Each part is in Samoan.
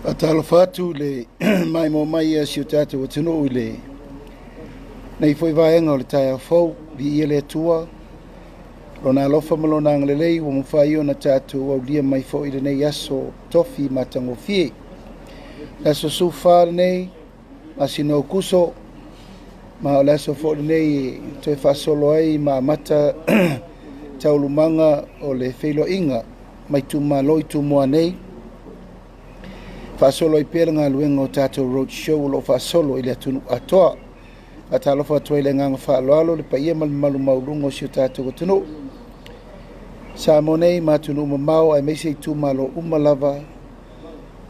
Faatalofa atu i le maimoa mai a si o tatou atunuu i lenei foi vaega o le taeao fou. Viia le Atua, Lona alofa ma Lona agalelei ua mafai ona tatou aulia mai foi lenei aso tofi matagofie. Le aso 14 lenei, masina o Aokuso, ma o le aso foi lenei e toe faasolo ai ma amata taualumaga o le feiloaiga mai itumalo i Tumua nei, faasolo ai pea le galuega o tatou road show o lo o faasolo i le atunuu atoa. Faatalofa atu ai le agaga faaaloalo le paia ma le mamalu maualuga o si o tatou atunuu Samoa nei ma atunuu mamao, aemaise itumalo uma lava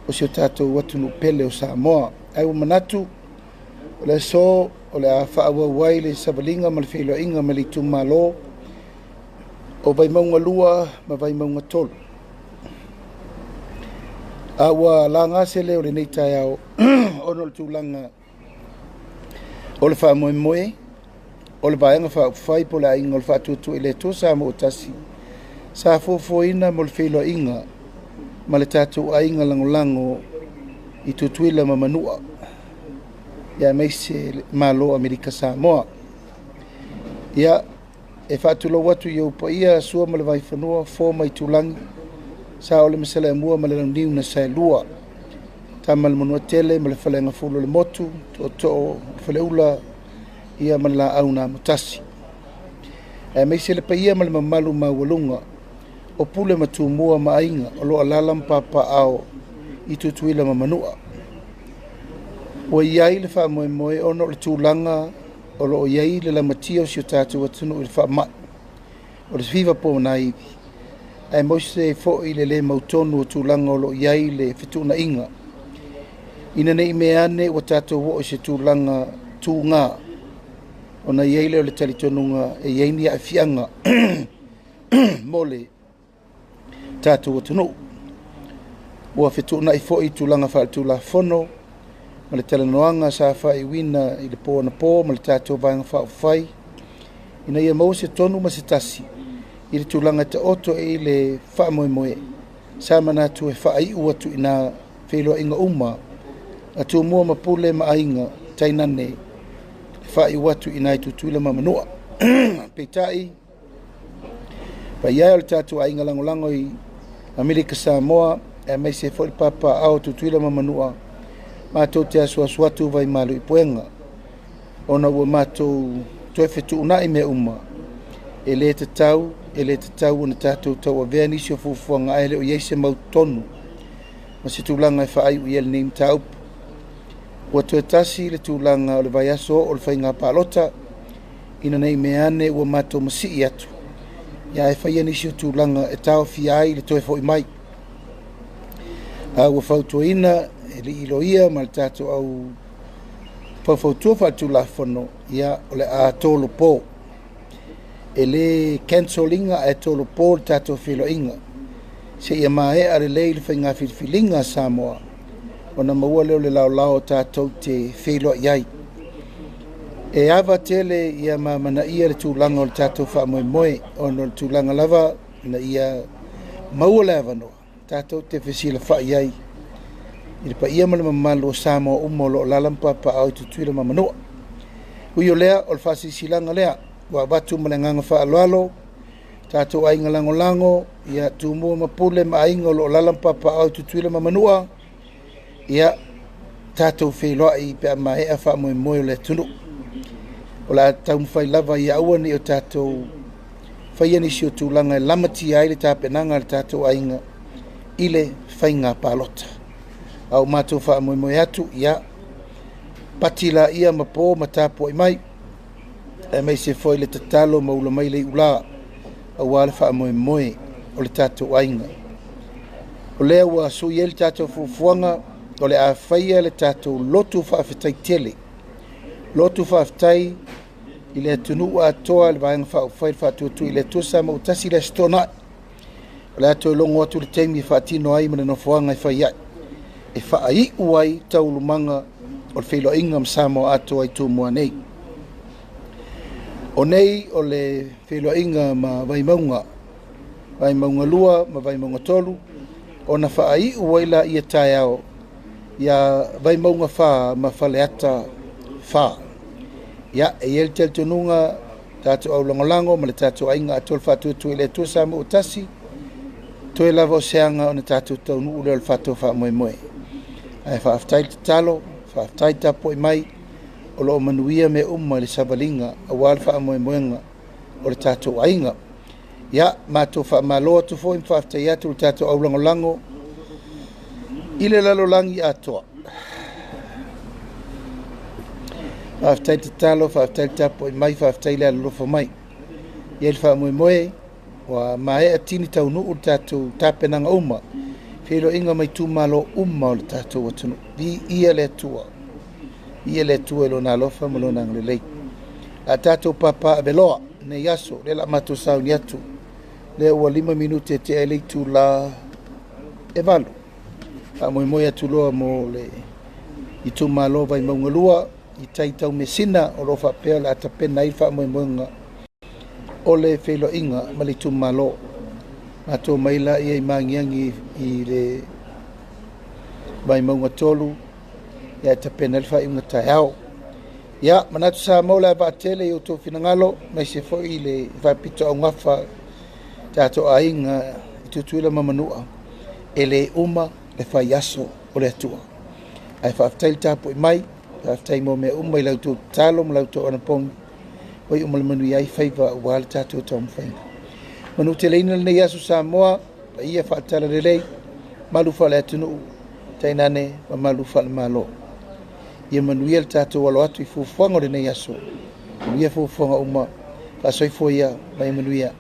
o si o tatou atunuu pele o Samoa. Ae ua manatu o le aso o le a faaauau ai le savaliga ma le feiloaiga ma le itumalo o Vaimauga 2 ma Vaimauga 3. A ua laga se leo lenei taeao ona o le tulaga o le faamoemoe o le Vaega Faaupufai po o le Aiga o le Faatuatua i le Atua Samoa ua Tasi sa fuafuaina mo le feiloaiga ma le tatou aiga lagolago i Tutuila ma Manua, aemaise le Malo o Amerika Samoa. Ia, e faatulou atu i ou paia, Sua ma le Vaifanua, Fofo ma Aitulagi, Saole ma Saleaaumua ma le Launiu na Saelua, Tama le Manuatele ma le Faleagafulu o le Motu, Tootoo o le Faleula, ia ma le Laau na Amotasi. Aemaise le paia ma le mamalu maualuga o Pule ma Tumua ma Aiga o lo o alaala ma papaaao i Tutuila ma Manua. Ua i ai le faamoemoe ona o le tulaga o lo o i ai le lamatia o si o tatou atunuu i le faamai o le fiva po o naivi, aemaise foi le le mautonu o tulaga o lo o i ai le fetuunaiga, ina ne i mea ane ua tatou oo i se tulaga tuga, ona i ai lea o le talitonuga e i ai ni aafiaga mo le tatou atunuu. Ua fetuunai foi tulaga faaletulafono ma le talanoaga sa faaiuina i le po anapo ma le tatou Vaega Faaupufai, ina ia maua se tonu ma se tasi i le tulaga e taoto i le faamoemoe sa manatu e faaiu atu i nā feiloaiga uma a Tumua ma Pule ma Aiga, tainane le faaiu atu i nai Tutuila ma Manua. Peitai, paia e o le tatou aiga lagolago i Amerika Samoa, aemaise foi le papaaao o Tutuila ma Manua, matou te asuasu atu vaimalu i puega, ona ua matou toe fetuunai mea uma, e le tatau ona tatou tauavea nisi o fuafuaga ae le o i ai se mautonu ma se tulaga e faaiu i ai lenei mataupu. Ua toe tasi le tulaga o le vaiaso o le faiga palota, ina nei mea ane ua matou masii atu, ia e faia nisi o tulaga e taofia ai le toe foi mai. A ua fautuaina e le iloia ma le tatou au faufautua faaletulafono, ia o le a tolopo. E le cancel ina ae tolopo le tatou feiloaiga seia maea lelei le faiga filifiliga a Samoa, ona maua lea o le laolao tatou te feiloai ai. E ava tele ia ma manaia le tulaga o le tatou faamoemoe, ona o le tulaga lava ina ia maua le avanoa tatou te fesilafai ai i le paia ma le mamalu o Samoa uma o lo o alaala ma papaaao i Tutuila ma Manua. Ui o lea, o le faasilasilaga lea ua avatu ma le agaga faaaloalo, tatou aiga lagolago, ia Tumua ma Pule ma Aiga o lo o alaala ma papaaao i Tutuila ma Manua, ia tatou feiloai pe a maea faamoemoe o le atunuu. O le a taumafai lava ia aua ne i o tatou faia nisi o tulaga e lamatia ai le tapenaga a le tatou aiga i le faiga palota. A o matou faamoemoe atu, ia pati laia ma po ma tapuai mai, aemaise foi le tatalo ma ula mai le iulā aua le faamoemoe o le tatou aiga. O lea ua sui ai le tatou fuafuaga, o le a faia le tatou lotu faafetai tele, lotu faafetai i le atunuu atoa, le Vaega Faaupufai, le Faatuatua i le Atua Samoa ua Tasi le Aso Toonai. O le a toe logo atu le taimi e faatino ai ma le nofoaga e fai ai, e faaiu ai taualumaga o le feiloaiga ma Samoa atoa i Tumua nei. O nei o le feiloaiga ma Vaimauga, Vaimauga 2 ma Vaimauga 3, ona faaiu ai laia taeao ia Vaimauga 4 ma Faleata 4. Ia, e i ai le talitonuga, tatou aulagolago ma le tatou aiga atoa le faatuatua i le Atua Samoa ua tasi, toe lava o se aga ona tatou taunuu lea o le fatou faamoemoe. Ae faafetai le tatalo, faafetai tapuai mai, o lo o manuia mea uma i le savaliga aua le faamoemoega o le tatou aiga. Ia, matou faamalo atu foi ma faafetai atu i le tatou aulagolago i le lalolagi atoa. Faafetai tatalo, faafetai le tapuai mai, faafetai le alolofa mai. I ai le faamoemoe, ua maea tini taunuu le tatou tapenaga uma, feiloaiga ma itumalo uma o le tatou atunuu. Viia le Atua, viia le Atua i Lona alofa ma Lona agalelei. A tatou papaaveloa nei aso, lea la matou sauni atu, lea ua 5 minute e tea ai le itula e 8. Faamoemoe atu loa mo le itumalo Vaimauga 2 i tai Taumeasina o lo o faapea o le a tapena ai le faamoemoega o le feiloaiga ma le itumalo. Matou mai laia i Magiagi i le Vaimauga 3 ia e tapena ai le faaiuga taeao. Ia, manatu Samoa o le a vaatele i outou finagalo, aemaise foi le faapito augafa tatou aiga i Tutuila ma Manua, e le uma le faiaso o le Atua. Ae faafetai le tapuai mai, faafetai mo mea uma i la outou tatalo ma la outou anapogi, ua iu ma le manuia ai faiva aua le tatou taumafaiga. Manuteleina lenei aso Samoa, paia faatalalelei, malu faale-atunuu, tainane mamalu faale-Malo. Ia manuia le tatou alo atu i fuafuaga o lenei aso. Manuia fuafuaga uma, faasoifua ia ma ia manuia.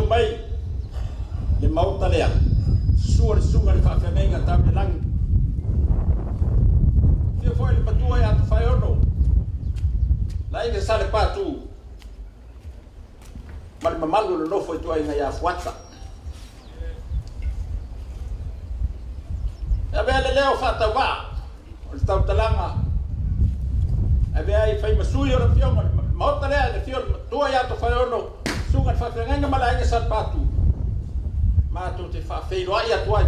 mai le Maota lea, Susu o le Susuga i le Faafeagaiga tau i le Lagi. Afio foi le Matua ia Tofaeono, le Aiga Salepatu ma le mamalu o le nofo ituaiga ia Fuata. E avea le leo faatauvaa o le tautalaga, e avea ai fai ma sui o le Afioga i le Maota lea i le afio o le Matua ia Tofaeono, Susuga i le Faafeagaiga ma le Aiga Salepatu, matou te faafeiloai atu ai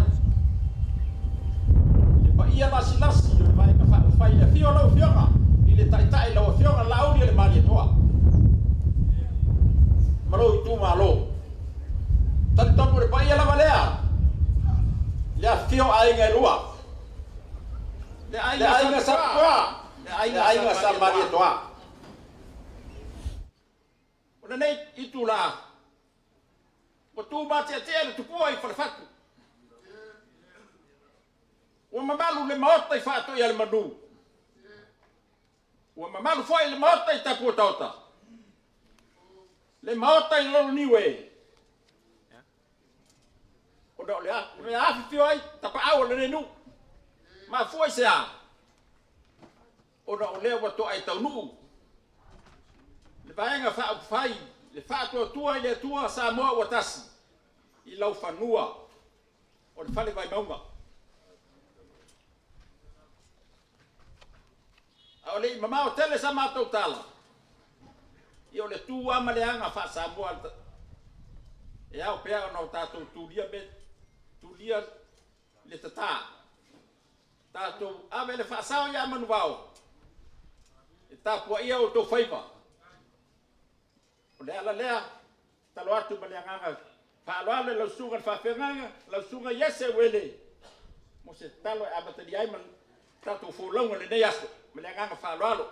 i le paia lasilasi o le Vaega Faaupufai i le afio o lau Afioga i le Taitai, lau Afioga Laaulialemalietoa ma lou itumalo. Talitonu o le paia lava lea i le afifio o aiga e lua, le aiga Sa le aiga Sa Malietoa. O lenei itula, ua tu matietie le tupua i Falefatu, ua mamalu le Maota i Faatoia le Manu, ua mamalu foi le Maota i Tapuotaota, le Maota i Loloniu e, ona o le mea afifio ai tapaau o lenei nuu. Mafua i se a? Ona o lea ua toa e taunuu le Vaega Faaupufai, le Faatuatua i le Atua Samoa ua tasi i laufanua o le Fale Vaimauga. A o le i mamao tele sa matou tala, ia o le tu lava ma le aga faa-Samoa e ao pea ona o tatou tulia, me, tulia le tata. Tatou ave le faasao ia Manuvao e tapuaia outou faiva. O le ala lea, talo atu ma le agaga faaaloalo i lau susuga i le faafeagaiga, lau susuga Iese Uele, mo se tatalo e amatalia ai ma tatou folauga i lenei aso, ma le agaga faaaloalo.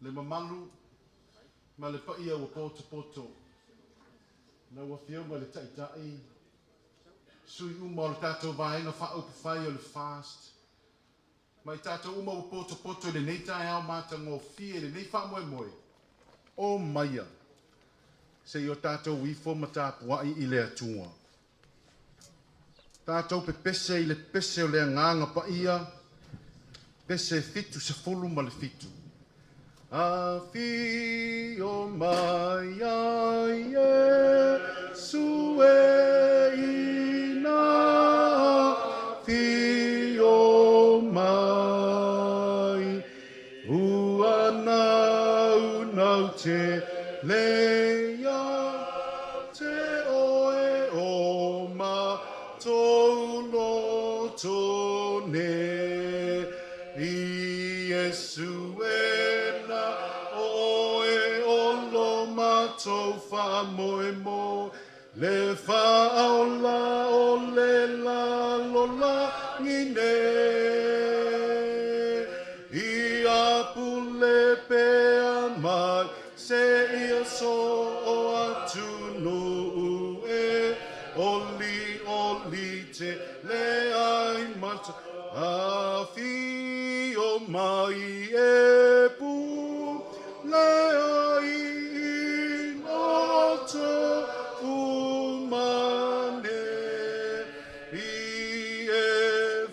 Le mamalu ma le paia ua potopoto, lau Afioga i le Taitai, sui uma o le tatou Vaega Faaupufai o le FAST, ma i tatou uma ua potopoto i lenei taeao matagofie i lenei faamoemoe, o maia, se i o tatou ifo ma tapuai i le Atua. Tatou pepese i le pese o le agaga paia, pese 77. Afio mai ai Iesu e ina afio mai, ua nau nau te leia te oe o ma tōu loto ne. Iesu e na oe o lo matou faamoemoe, le faaola o le lalolagi nei. Ia pule pea mai se ia so o atunuu e, oli oli te le ai mata, afio mai e pu le ai i loto umane, i e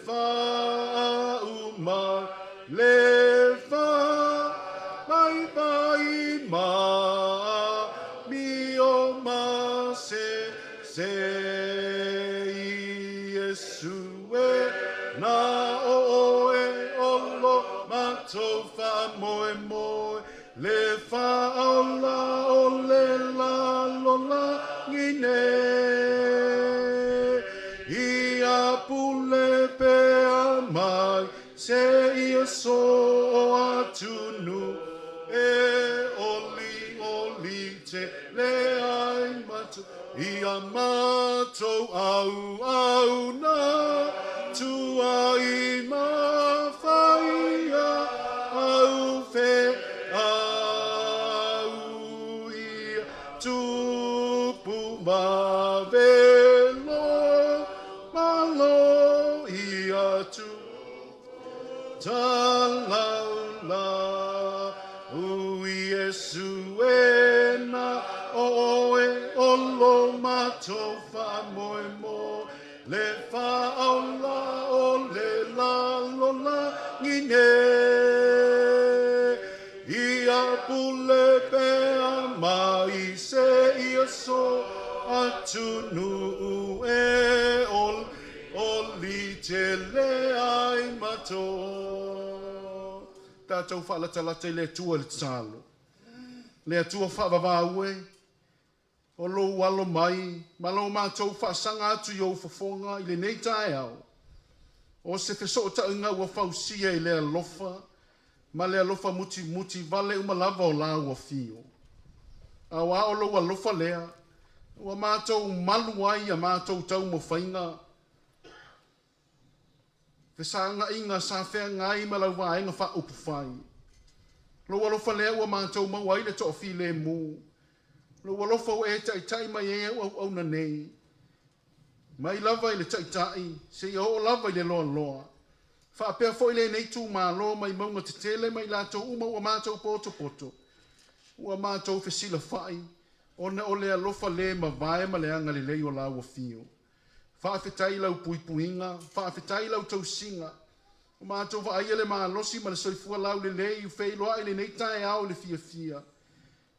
faauma le fa mai vai ma mi o ma se se Iesu e na oe o lo matou faamoemoe. tele ai matou ia matou auauna tuai ma faia au feau ia tupu ma velo malo ia tu talaula u Iesu e na o e o lo matou faamoemoe le faaola o le lalolagi nei. Ia pule pea mai seia so atunuu e oli tele ai matou. Tatou faalatalata i le Atua i le tatalo. Le Atua faavavau e, o lou alo mai ma lo matou faasaga atu i ou fofoga i lenei taeao. O se fesootaiga ua fausia i le alofa ma le alofa mutimuti vale uma lava o lau afio. Auā o lou alofa lea, ua matou malu ai ia matou taumafaiga, fesaga'iga sa feagai ma lau vaega faaupufai. Lou alofa lea ua matou maua ai le toafilemu. Lou alofa ua e taitai mai ai au auauna nei, mai lava i le taitai seia oo lava i le loaloa. Faapea foi lenei itumalo mai mauga tetele ma i latou uma ua matou potopoto, ua matou fesilafa'i, ona o le alofa le mavae ma le agalelei o lau afio. Faafetai i lau puipuiga, faafetai i lau tausiga. Ua matou vaaia le malosi ma le soifua laulelei ua feiloai lenei taeao i le fiafia.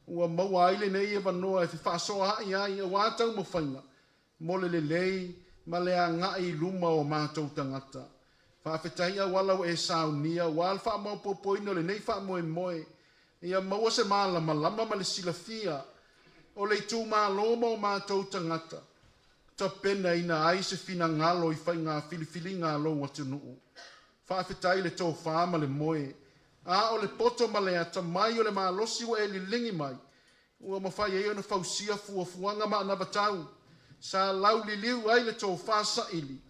Ua maua ai lenei avanoa e fefaasoaai ai auā taumafaiga mo le lelei ma le agai i luma o matou tagata. Faafetai auala ua e saunia auā le faamaopoopoina o lenei faamoemoe. Ia maua se malamalama ma le silafia o le itumalo ma o matou tagata, tapenaina ai se finagalo i faiga filifiliga a lou atunuu. Faafetai i le tofa ma le moe, a o le poto ma le atamai o le malosi ua e liligi mai, ua mafai ai ona fausia fuafuaga ma anavatau sa lauliliu ai le tofa saili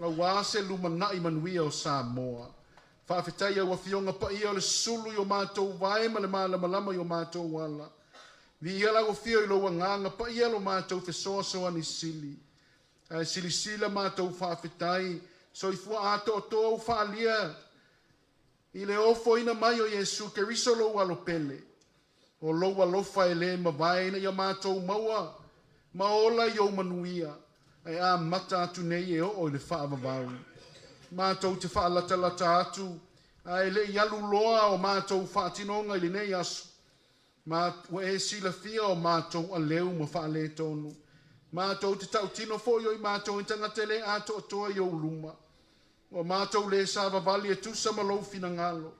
auā se lumanai manuia o Samoa. Faafetai i au Afioga Paia o le sulu i o matou vae ma le malamalama i o matou ala. Viia lau afio i lou Agaga Paia lo matou fesoasoani sili. Ae silasila matou faafetai soifua atoatoa ua faaalia i le ofoina mai o Iesu Keriso lou alo pele. O lou alofa e le mavae ina ia matou maua ma ola i ou manuia, ae amata atu nei e oo i le faavavau. Matou te faalatalata atu ae le i alu loa o matou faatinoga i lenei aso, ma ua e silafia o matou aleu ma faaletonu. Matou te tautino foi o i matou e tagata le atoatoa i ou luma. Ua matou le savavali e tusa ma lou finagalo.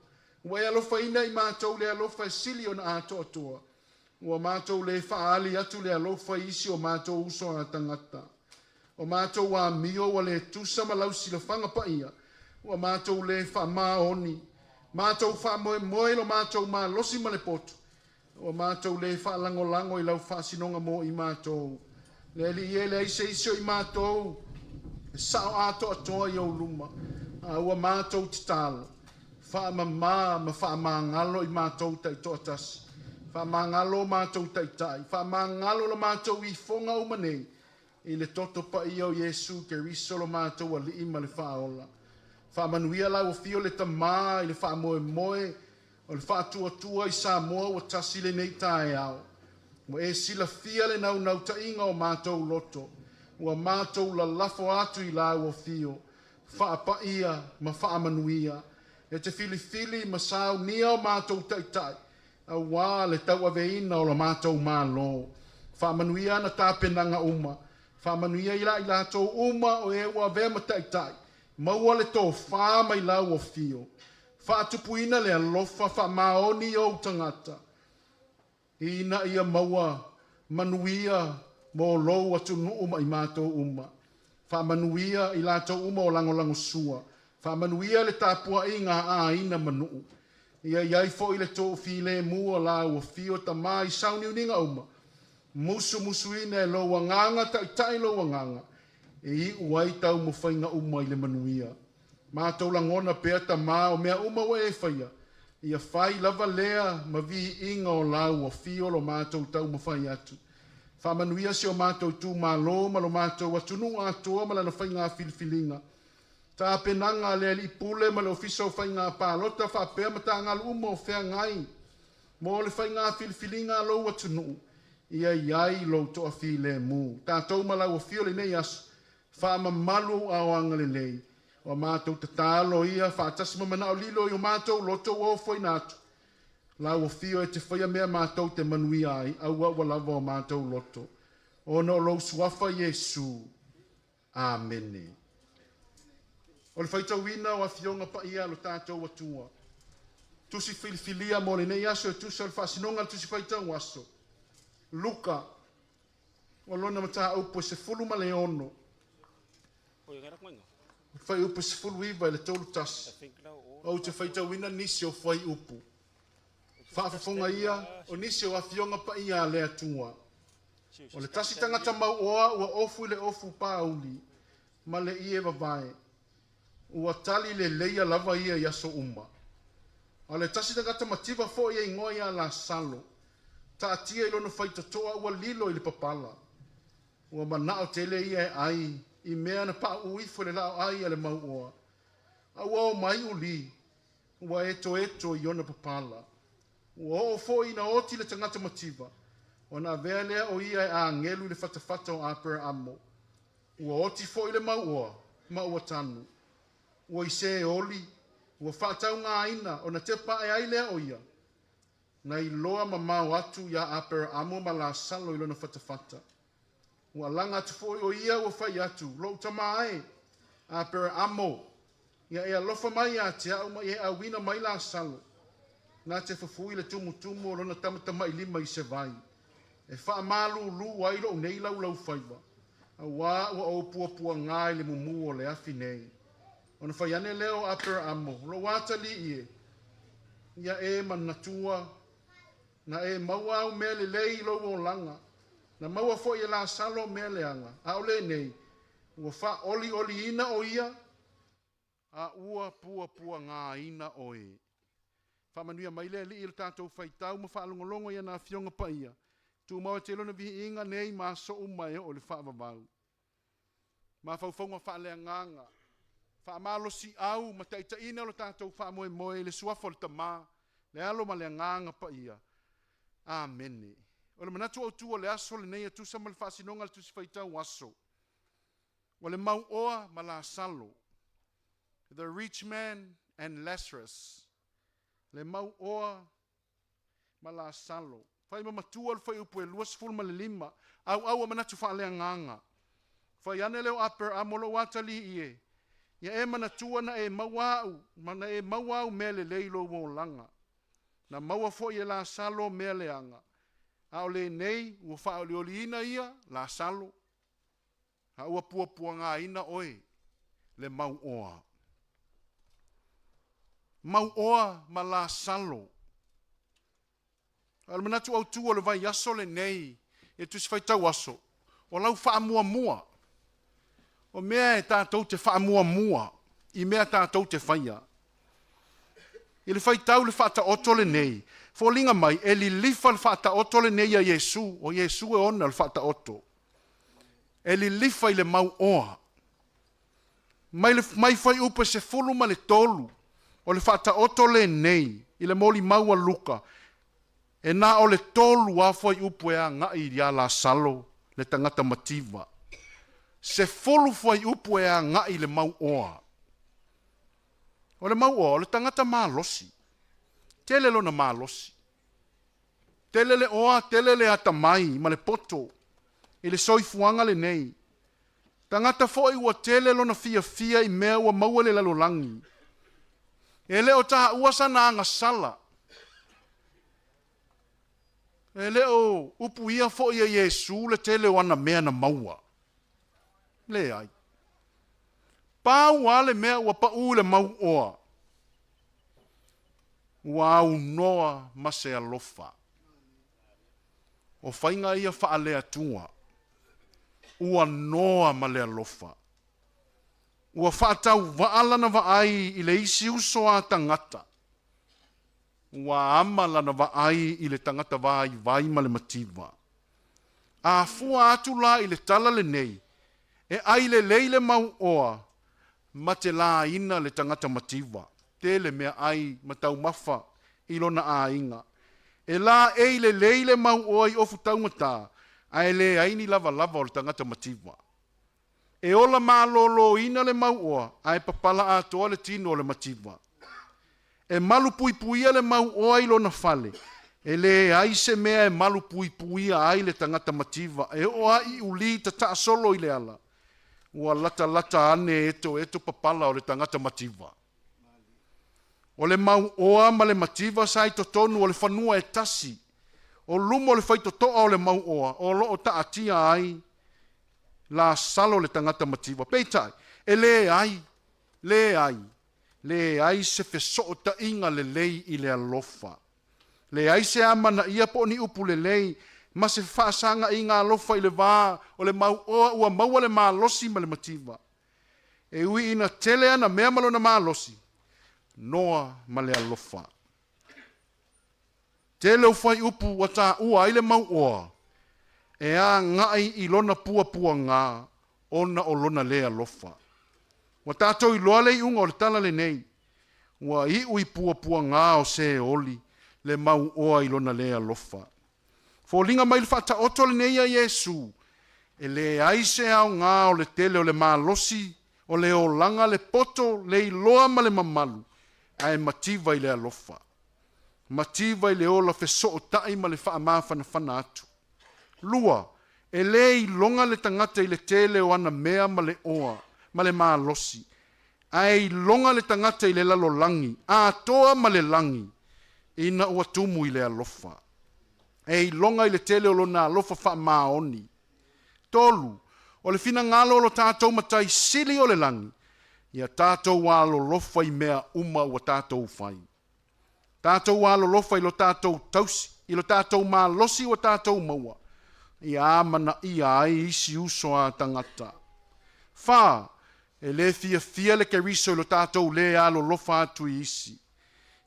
Ua e alofaina i matou le alofa e sili ona atoatoa. Ua matou le faaali atu le alofa i isi o matou uso a tagata. O matou amio ua le tusa ma lau silafaga paia. Ua matou le faamaoni. Matou faamoemoe i lo matou malosi ma le poto. Ua matou le faalagolago i lau faasinoga mo i matou. Le Alii e leai se isi o i matou e sao atoatoa i ou luma. A ua matou tatalo, faamama ma faamagalo i matou taitoatasi. Faamagalo o matou taitai, faamagalo lo matou ifoga uma nei, i le toto paia o Iesu Keriso lo matou Alii ma le Faaola. Faamanuia lau afio le Tamā i le faamoemoe o le faatuatua i Samoa ua tasi lenei taeao. Ua e silafia le naunautaiga o matou loto, ua matou lalafo atu i lau afio, faapaia ma faamanuia. E te filifili ma saunia o matou taitai, auā le tauaveina o la matou Malo. Faamanuia ana tapenaga uma, faamanuia i latou uma o e ua avea ma taitai, maua le tofā mai lau afio. Faatupuina le alofa faamaoni i ou tagata, ina ia maua manuia mo lou atunuu ma i matou uma. Faamanuia i latou uma o lagolagosua, faamanuia le tapuaiga a aiga ma nuu. Ia i ai foi le toafilemu o lau afio Tama i sauniuniga uma. Musumusuina e lou agaga, taitai lou agaga, e iu ai taumafaiga uma i le manuia. Matou lagona pea Tamā o mea uma ua e faia, ia fai lava lea ma viiga o lau afio lo matou taumafai atu. Faamanuia si o matou itumalo ma lo matou atunuu atoa ma lana faiga filifiliga. Tapenaga a le Alii Pule ma le Ofisa o Faiga Palota faapea matagalu uma o feagai mo le faiga filifiliga a lou atunuu, ia i ai lou toafilemu. Tatou ma lau afio lenei aso, faamamalu ou aao agalelei. O a matou tatalo ia faatasi ma manao lilo i o matou loto ua ofoina atu. Lau afio e te faia mea matou te manuia ai, aua ua lava o matou loto. Ona o lou suafa Iesu. Amene. O le faitauina o Afioga Paia a lo tatou Atua. Tusi filifilia mo lenei aso e tusa o le faasinoga o le Tusi Faitau Aso. Luka, o lona mataupu e 16, fuaiupu 19 i le 31. Ou te faitauina nisi o fuaiupu. Faafofoga ia o nisi o afioga paia a le Atua. O le tasi tagata mauoa ua ofu i le ofu pauli ma le ie vavae. Ua tali leleia lava ia i aso uma. A o le tasi tagata mativa foi e igoa ia Lasalo, taatia i lona faitotoa ua lilo i le papala. Ua manao tele ia e ai i mea na paauu ifo i le laoai a le mauoa, a ua o mai uli, ua etoeto i ona papala. Ua oo foi ina oti le tagata mativa, ona avea lea o ia e agelu i le fatafata o Aperaamo. Ua oti foi le mauoa ma ua tanu. Ua i Seoli, ua faataugaina ona tepa ae ai lea o ia, na iloa mamao atu iā Aperaamo ma Lasalo i lona fatafata. Ua alaga atu foi o ia ua fai atu, lou tamā e, Aperaamo, ia e alofa mai ia te au ma e auina mai Lasalo, na te fufui le tumutumu o lona tamatamailima i se vai, e faamalulu ai lou nei laulaufaiva, auā ua ou puapuagā i le mumu o le afi nei. Ona fai ane lea o Aperaamo, lou atalii e, ia e manatua, na e maua au mea lelei i lou olaga, na maua foi e Lasalo mea leaga, a o lenei, ua faaolioliina o ia, a ua puapuagaina oe. Faamanuia mai le Alii i le tatou faitau ma faalogologo i ana Afioga Paia, tumau e te lona viiga nei ma aso uma e oo i le faavavau. Mafaufauga faaleagaga, faamalosiau ma taitaiina lo tatou faamoemoe i le suafa o le Tamā, le Alo ma le Agaga Paia. Amene. O le manatu autu o le aso lenei e tusa ma le faasinoga a le Tusi Faitau Aso, o le mauoa ma Lasalo. The rich man and Lazarus. Le mauoa ma Lasalo. Fai ma matua le fuaiupu e 25, auau a manatu faaleagaga. Fai ane lea o Aperaamo lou atalii e, ia e manatua na e maua au, ma na e maua au mea lelei i lou olaga. Na maua foi e Lasalo mea leaga, a o lenei ua faaolioliina ia Lasalo, a ua puapuagaina oe le mauoa. Mauoa ma Lasalo. A o le manatu autu o le vaiaso lenei i le Tusi Faitau Aso, o lau faamuamua. O mea e tatou te faamuamua i mea tatou te faia. I le faitau le faataoto lenei, foliga mai e lilifa le faataoto lenei ia Iesu, o Iesu e ona le faataoto. E lilifa i le mauoa. Mai le mai fuaiupu e 13 o le faataoto lenei i le molimau a Luka, e na o le tolu lava fuaiupu e agai iā Lasalo le tagata mativa. 10 fuaiupu e agai i le mauoa. O le mauoa o le tagata malosi. Tele lona malosi. Tele le oa, tele le atamai ma le poto i le soifuaga lenei. Tagata foi ua tele lona fiafia i mea ua maua i le lalolagi. E le o taua sana agasala. E le o upuia foi e Iesu le tele o ana mea na maua. Leai. Pau lava le mea ua pau i le mauoa, ua aunoa ma se alofa. O faiga ia faale-Atua, ua noa ma le alofa. Ua faatauvaa lana vaai i le isi uso a tagata. Ua ama lana vaai i le tagata vaivai ma le mativa. A fua atu la i le tala lenei, e ai lelei le mauoa ma te laina le tagata mativa, tele meaai ma taumafa i lona aiga. E laei lelei le mauoa i ofu taugata, ae leai ni lavalava o le tagata mativa. E ola malōlōina le mauoa, ae papala atoa le tino o le mativa. E malupuipuia le mauoa i lona fale, e leai se mea e malupuipuia ai le tagata mativa, e oo lava i ulī tataa solo i le ala, ua latalata ane etoeto papala o le tagata mativa. O le mauoa ma le mativa sa i totonu o le fanua e tasi, o luma o le faitotoa o le mauoa o lo o taatia ai lasalo le tagata mativa. Peitai, e leai, leai, leai se fesootaiga lelei i le alofa. Leai se amanaia po o ni upu lelei ma se fefaasagaiga alofa i le va o le mauoa ua maua le malosi ma le mativa. E ui ina tele ana mea ma lona malosi, noa ma le alofa. Tele o fuaiupu ua taua ai le mauoa e agai i lona puapuaga ona o lona lē alofa. Ua tatou iloa le iuga o le tala lenei, ua iu i puapuaga o Seoli le mauoa i lona lē alofa. Foliga mai le faataoto lenei a Iesu, e leai se aoga o le tele o le malosi o le olaga, le poto, le iloa ma le mamalu, ae mativa i le alofa. Mativa i le ola fesootai ma le faamafanafana atu. Lua, e lē iloga le tagata i le tele o ana mea ma le oa ma le malosi, ae iloga le tagata i le lalolagi atoa ma le lagi ina ua tumu i le alofa. E iloga i le tele o lona alofa faamaoni. Tolu, o le finagalo o lo tatou Matai Sili o le lagi, ia tatou alolofa i mea uma ua tatou fai. Tatou alolofa i lo tatou tausi, i lo tatou malosi ua tatou maua, ia amanaia ai isi uso a tagata. Fa, e lē fiafia le Keriso i lo tatou lē alolofa atu i isi.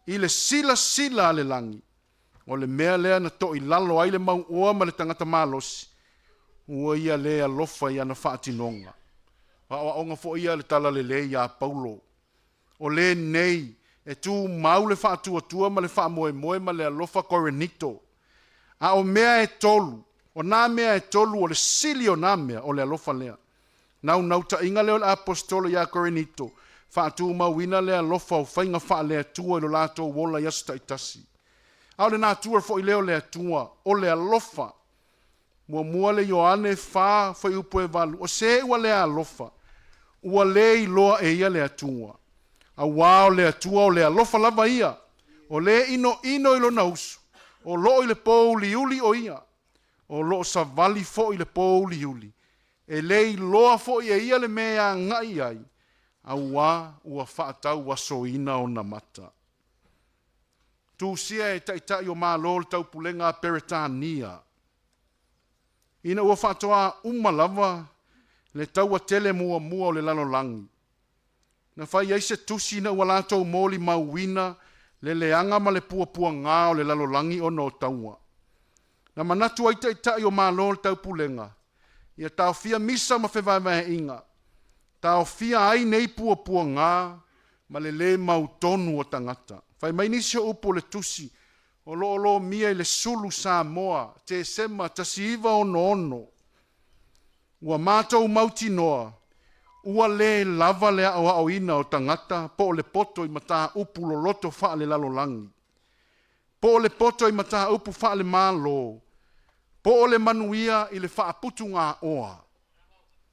I le silasila a le lagi, o le mea lea na toilalo ai le mauoa ma le tagata malosi, ua ia lē alofa i ana faatinoga. O aoaoga foi ia a le Talalelei ia Paulo. O lenei, e tumau le faatuatua ma le faamoemoe ma le alofa Korinito. A o mea e tolu, o nā mea e tolu o le sili o nā mea, o le alofa lea. Naunautaiga lea o le Aposetolo iā Korinito, faatumauina le alofa o faiga faale-Atua i lo latou ola i aso taitasi. A o le natura foi lea o le Atua, o le alofa. Muamua le Ioane fa fuaiupu e valu, o se ua le alofa, ua lē iloa e ia le Atua. Auā o le Atua o le alofa lava ia, o lē inoino i lona usu, o loo i le pōuliuli o ia, o loo savali foi i le pōuliuli, e lē iloa foi e ia le mea e agai i ai, auā ua faatauasoina ona mata. Tusia e Taitai o Malo o le Taupulega a Peretania. Ina ua faatoā uma lava le taua tele muamua o le lalolagi, na fai ai se tusi ina ua latou molimauina le leaga ma le puapuagā o le lalolagi ona o taua. Na manatu ai Taitai o Malo o le Taupulega, ia taofia misa ma fevaevaeaiga, taofia ai nei puapuagā ma le lē mautonu o tagata. Fai mai nisi o upu o le tusi o lo o lomia i le Sulu Samoa, Tesema 1966, Ua matou mautinoa, ua lē lava le aoaoina o tagata po o le poto i mataupu loloto faalelalolagi, po o le poto i mataupu faale-Malo, po o le manuia i le faaputugaoa.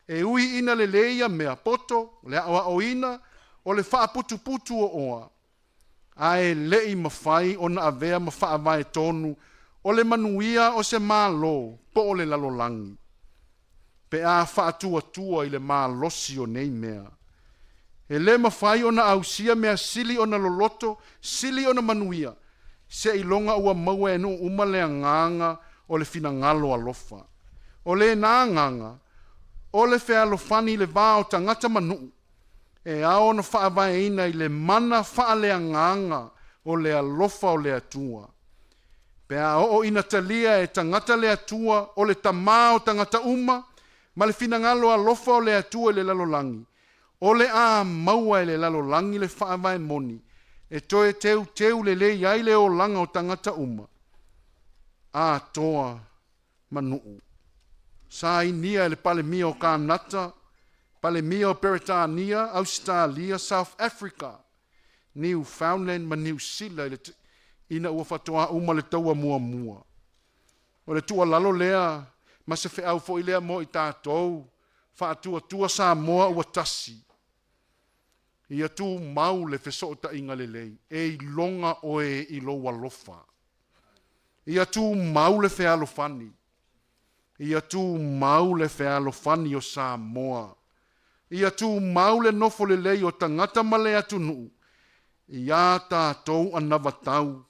E ui ina lelei ia mea, poto, le aoaoina o le faaputuputu o oa, ae le i mafai ona avea ma faavae tonu o le manuia o se Malo po o le lalolagi, pe a faatuatua i le malosi o nei mea. E le mafai ona ausia mea sili ona loloto, sili ona manuia, seiloga ua maua e nuu uma le agaga o le finagalo alofa. O lena agaga, o le fealofani i le va o tagata ma nuu, e ao ona faavaeina i le mana faaleagaga o le alofa o le Atua. Pe a oo ina talia e tagata le Atua o le Tamā o tagata uma ma le finagalo alofa o le Atua i le lalolagi, o le a maua e le lalolagi le faavae moni e toe teuteu lelei ai le olaga o tagata uma, atoa ma nuu. Sainia e le Palemia o Kanata, Palemia o Peretania, Ausetalia, South Africa, Newfoundland ma Niu Sila ina ua faatoa uma le taua muamua. O le tuualalo lea ma se feau foi lea mo i tatou, Faatuatua Samoa ua Tasi. Ia tumau le fesootaiga lelei, e iloga oe i lou alofa. Ia tumau le fealofani. Ia tumau le fealofani o Samoa. Ia tumau le nofo lelei o tagata ma le atunuu iā tatou anavatau,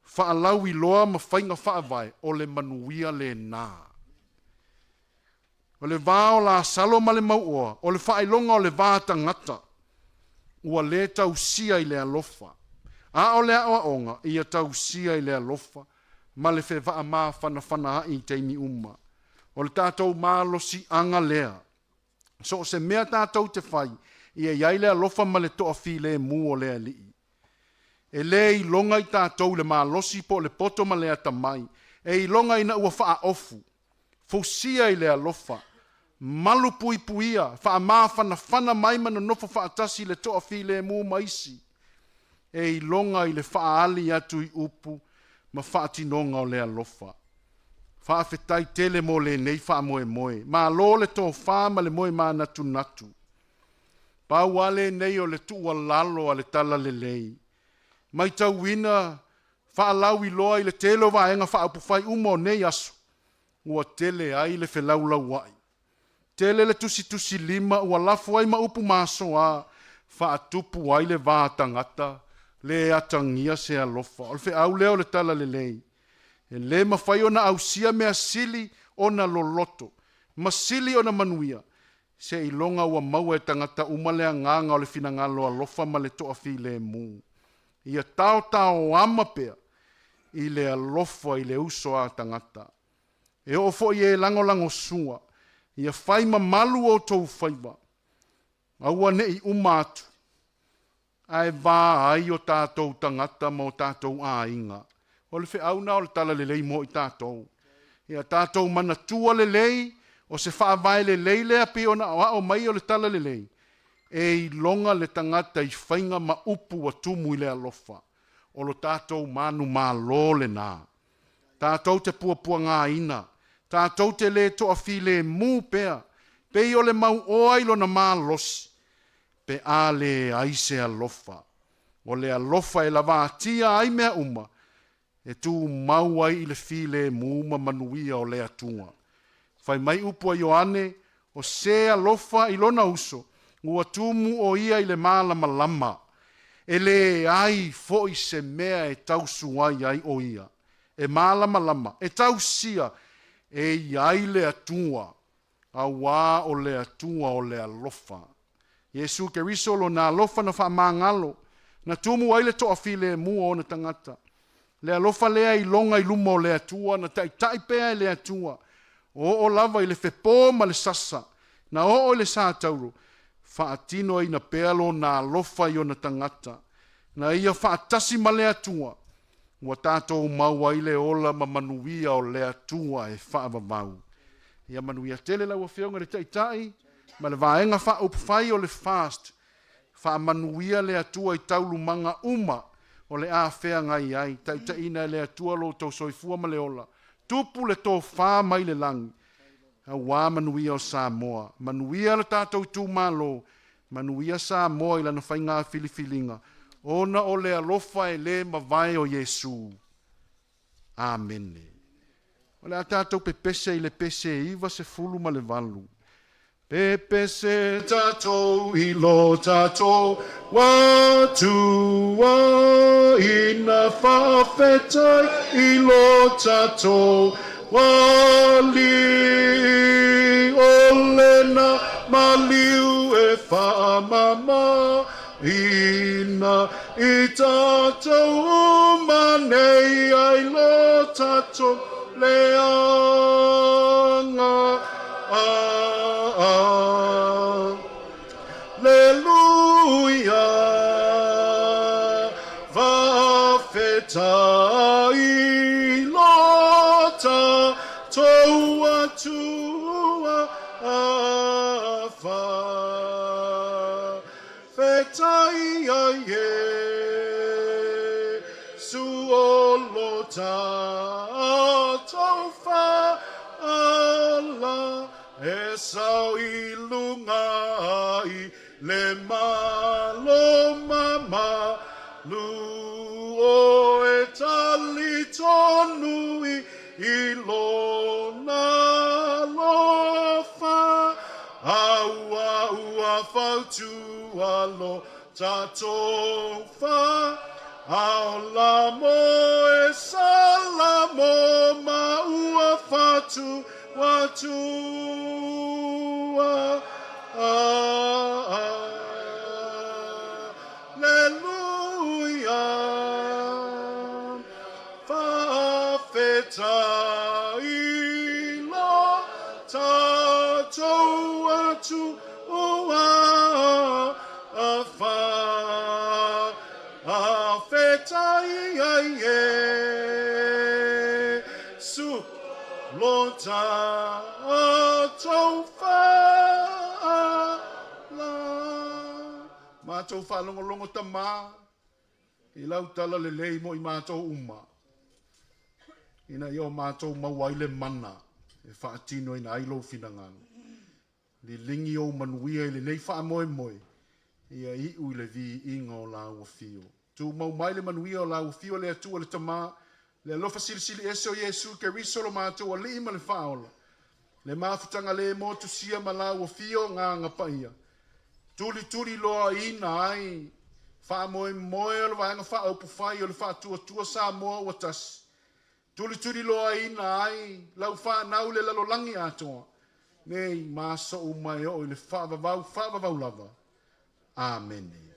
faalauiloa ma faiga faavae o le manuia lena. O le va o Lasalo ma le mauoa, o le faailoga o le va tagata, ua lē tausia i le alofa. A o le aoaoga, ia tausia i le alofa ma le fevaa mafanafana a'i i taimi uma. O le tatou malosi'aga lea. So o se mea tatou te fai, ia i ai le alofa ma le toafilemu o le Alii. E lē iloga i tatou i le malosi po o le poto ma le atamai, e iloga ina ua faaofu, fusia i le alofa, malu puipuia, faamafanafana mai ma nonofo faatasi i le toafilemu ma isi, e iloga i le faaali atu i upu ma faatinoga o le alofa. Faafetai tele mo lenei faamoemoe. Malo le tofa ma le moe manatunatu. Pau lava lenei o le tuualalo a le Talalelei. Matauina faalauiloa i le tele o Vaega Faaupufai uma o nei aso, ua tele ai le felaulaua'i. Tele le tusitusilima ua lafo ai ma upu masoa, faatupu ai le va tagata, lē atagia se alofa. O le feau lea o le Talalelei. E lē mafai ona ausia mea sili ona loloto ma sili ona manuia, seiloga ua maua e tagata uma le agaga o le finagalo alofa ma le toafilemu. Ia taotaoama pea i le alofa i le uso a tagata. E oo foi i e lagolagosua, ia fai mamalu outou faiva, aua ne i uma atu, ae va ai o tatou tagata ma o tatou aiga. O le feau na o le Talalelei mo i tatou. Ia tatou manatua lelei, o se faavae lelei lea pei ona aoao mai o le Talalelei, e iloga le tagata i faiga ma upu ua tumu i le alofa. O lo tatou manumalo lena. Tatou te puapuagaina, tatou te lē toafilemu pea, pei o le mauoa i lona malosi, pe a leai se alofa. O le alofa e lavatia ai mea uma, e tumau ai i le filemu ma manuia o le Atua. Fai mai upu a Ioane, O se alofa i lona uso, ua tumu o ia i le malamalama, e leai foi se mea e tausuai ai o ia. E malamalama, e tausia, e i ai le Atua, auā o le Atua o le alofa. Iesu Keriso lona alofa na faamagalo, na tumu ai le toafilemu o ona tagata. Le alofa lea iloga i luma o le Atua, na taitai pea e le Atua, oo lava i le fepō ma le sasa, na oo i le satauro, faatinoina pea lona alofa i ona tagata. Na ia faatasi ma le Atua, ua tatou maua ai le ola ma manuia o le Atua e faavavau. Ia manuia tele lau Afioga i le Taitai ma le Vaega Faaupufai o le FAST. Faamanuia le Atua i taulumaga uma o le a feagai ai. Taitaiina e le Atua lo outou soifua ma le ola. Tupu le tofa mai le lagi, auā manuia o Samoa. Manuia lo tatou itumalo, manuia Samoa i lana faiga filifiliga, ona o le alofa e lē mavae o Iesu. Amene. O le a tatou pepese i le pese 98. Pepese tatou i lo tatou Atua ina faafetai i lo tatou. Alii o lena maliu e faamamaina i tatou uma nei ai lo tatou leaga. Aleluia, faafetai lo tatou Atua, faafetai ia Iesu o lo tatou fala e sau i luga i le malo mamalu o e talitonu i lona alofa aua ua fautua lo tatou Faaola mo e Salamo ma ua fatu atua. Aleluia, faafetai lo tatou Atua, faafetai ia Iesu lo tatou fala. Matou faalogologo tamā i lau tala lelei mo i matou uma, ina ia o matou maua ai le mana e faatinoina ai lou finagalo. Liligi ou manuia i lenei faamoemoe, ia iu i le viiga o lau afio. Tumau mai le manuia o lau afio le Atua le Tamā, le alofa silisili ese o Iesu Keriso lo matou Alii ma le Faaola, le mafutaga le motusia ma lau afio Agaga Paia, tulituliloaina ai faamoemoe o le Vaega Faaupufai o le Faatuatua Samoa ua Tasi, tulituliloaina ai lau fanau le lalolagi atoa, nei ma aso uma e oo i le faavavau faavavau lava. Amene.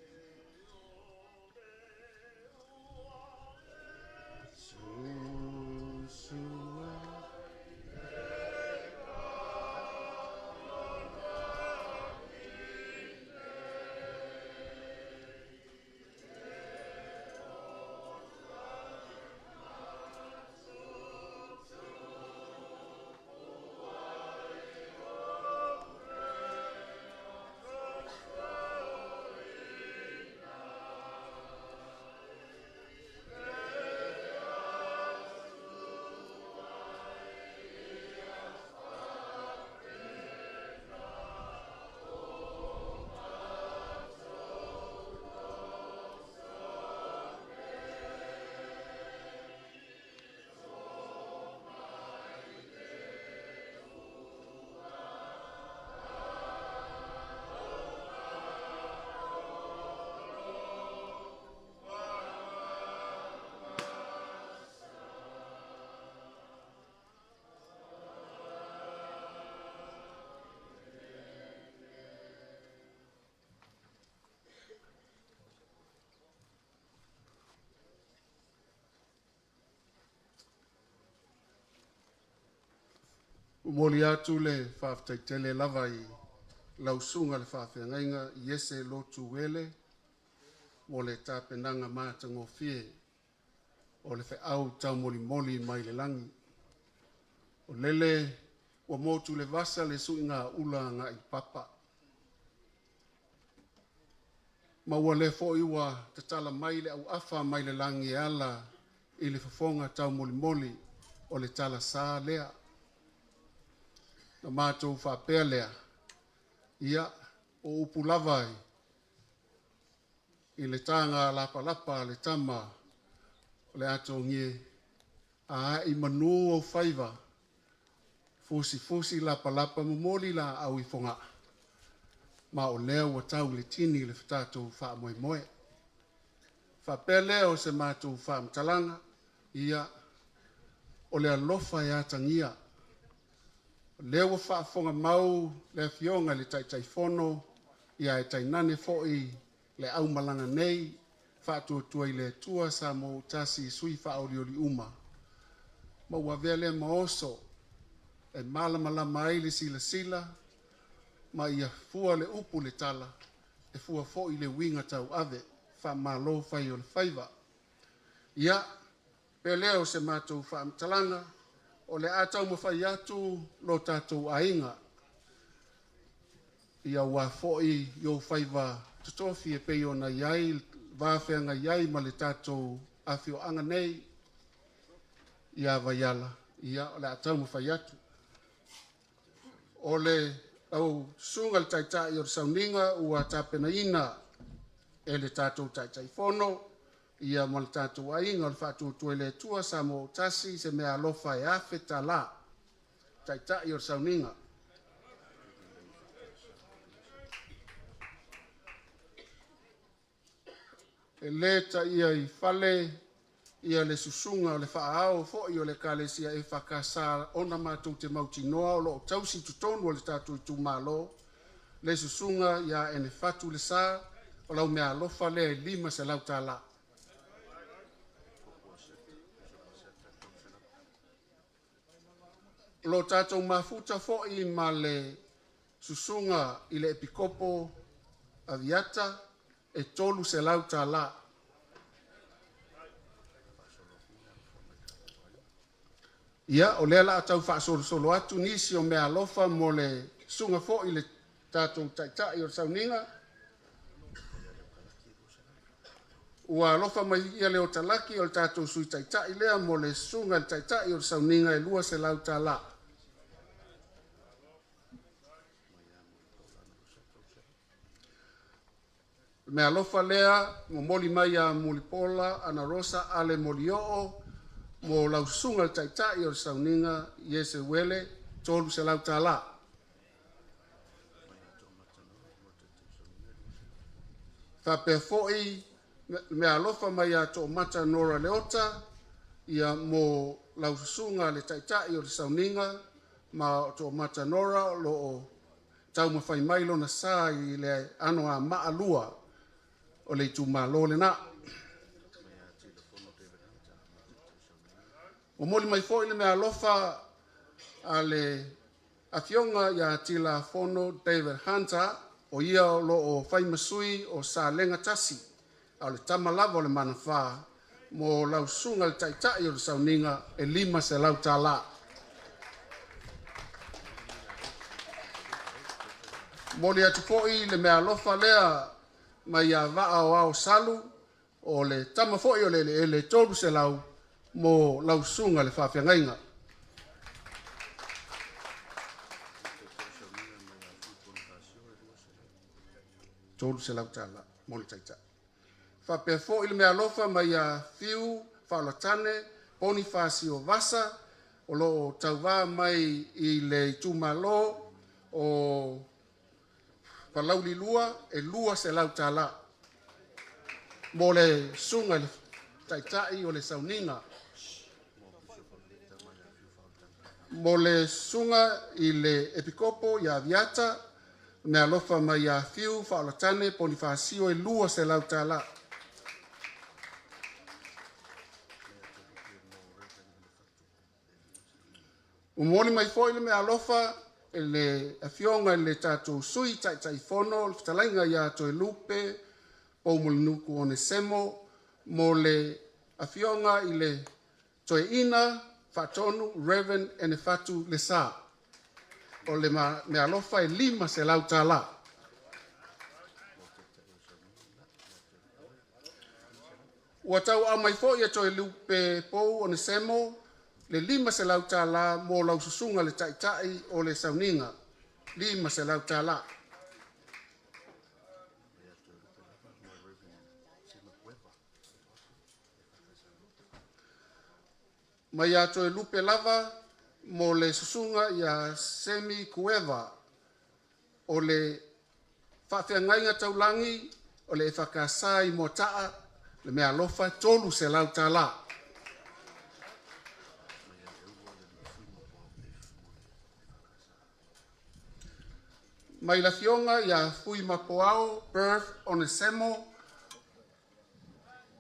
Momoli atu le faafetai tele lava i lau susuga i le faafeagaiga Iese Lotu Ele mo le tapenaga matagofie o le feau taumolimoli mai le lagi. O lele ua motu le vasa le suiga ula agai i papa. Ma ua lea foi ua tatala mai le auafa mai le lagi e ala i le fofoga taumolimoli o le talasa lea. Na matou faapea lea, ia, o upu lava i le taga lapalapa a le tama o le atogie, a ae i manu ou faiva, fusifusi lapalapa momoli laau i Fogaa, ma o lea ua tau i le tini le tatou faamoemoe. Faapea lea o se matou faamatalaga, ia, o le alofa e atagia. O lea ua faafofoga mau le Afioga i le Taitaifono, ia ae tainane foi le aumalaga nei, Faatuatua i le Atua Samoa ua tasi i sui faaolioli uma, ma ua avea lea ma oso e malamalama ai le silasila ma ia fua le upu i le tala, e fua foi le uiga tauave. Faamalo fai o le faiva. Ia, pea lea o se matou faamatalaga, o le a taumafai atu lo tatou aiga, ia aua foi i ou faiva totofi e pei ona i ai le va feagai ai ma le tatou afioaga nei ia Vaiala, ia o le a taumafai atu. O le lau susuga i le Taitai o le Sauniga ua tapenaina e le tatou Taitaifono ia ma le tatou aiga o le Faatuatua i le Atua Samoa ua tasi se meaalofa e $1,000 Taitai o le Sauniga. E le taia i fale ia le susuga o le faaao foi o le Ekalesia EFKS ona matou te mautinoa o lo o tausi i totonu o le tatou itumalo le susuga ia Enefatu Lesa. O lau meaalofa lea e $500. O lo o tatou mafuta foi ma le susuga i le Epikopo Aviata e $300. Ia, o lea o le a tau faasolosolo atu nisi o meaalofa mo le susuga foi i le tatou Taitai o le Sauniga. Ua alofa mai ia Leo Talaki o le tatou Sui Taitai lea mo le susuga i le Taitai o le Sauniga e $200. O le meaalofa lea momoli mai ia Mulipola Anarosa Ale Molioo mo lau Susuga i le Taitai o le Sauniga Iese Uele, $300. Faapea foi le meaalofa mai ia Toomata Nora Leota ia mo lau Susuga i le Taitai o le Sauniga, ma o Toomata Nora o lo o taumafai mai lona sa i le Anoamaa 2 o le itumalo lena. Momoli mai foi le meaalofa a le Afioga ia Tilafono David Hunter, o ia o lo o fai ma sui o Salega 1, a o le tama lava o le Manafā, mo lau Susuga i le Taitai o le Sauniga e $500. Momoli atu foi le meaalofa lea mai ia Vaa o Ao Salu, o le tama foi o le eleele, e $300 mo lau susuga i le faafeagaiga. $300 mo le Taitai. Faapea foi le meaalofa mai ia Fiu Faaolatane Ponifasio Vasa, o lo o tauva mai i le itumalo o Palauli 2, e $200 mo le susuga i le Taitai o le Sauniga. Mo le susuga i le Epikopo ia Aviata, meaalofa mai ia Fiu Faaolatane Ponifasio e $200. Momoli mai foi le meaalofa e le Afioga i le tatou Sui Taitaifono, le fetalaiga ia Toelupe Poumulinuku Onesemo, mo le Afioga i le Toeaina Faatonu Reverend Enefatu Lesa. O le meaalofa e $500. Ua tauaaoina mai foi e Toelupe Pou Onesemo le $500 mo lau susuga i le Taitai o le Sauniga. $500. Mai ia Toelupe lava mo le susuga ia Semi Kueva, o le faafeagaiga taulagi o le EFKS i Moataa, le meaalofa e $300. mai le Afioga ia Fuimapuao Perth Onesemo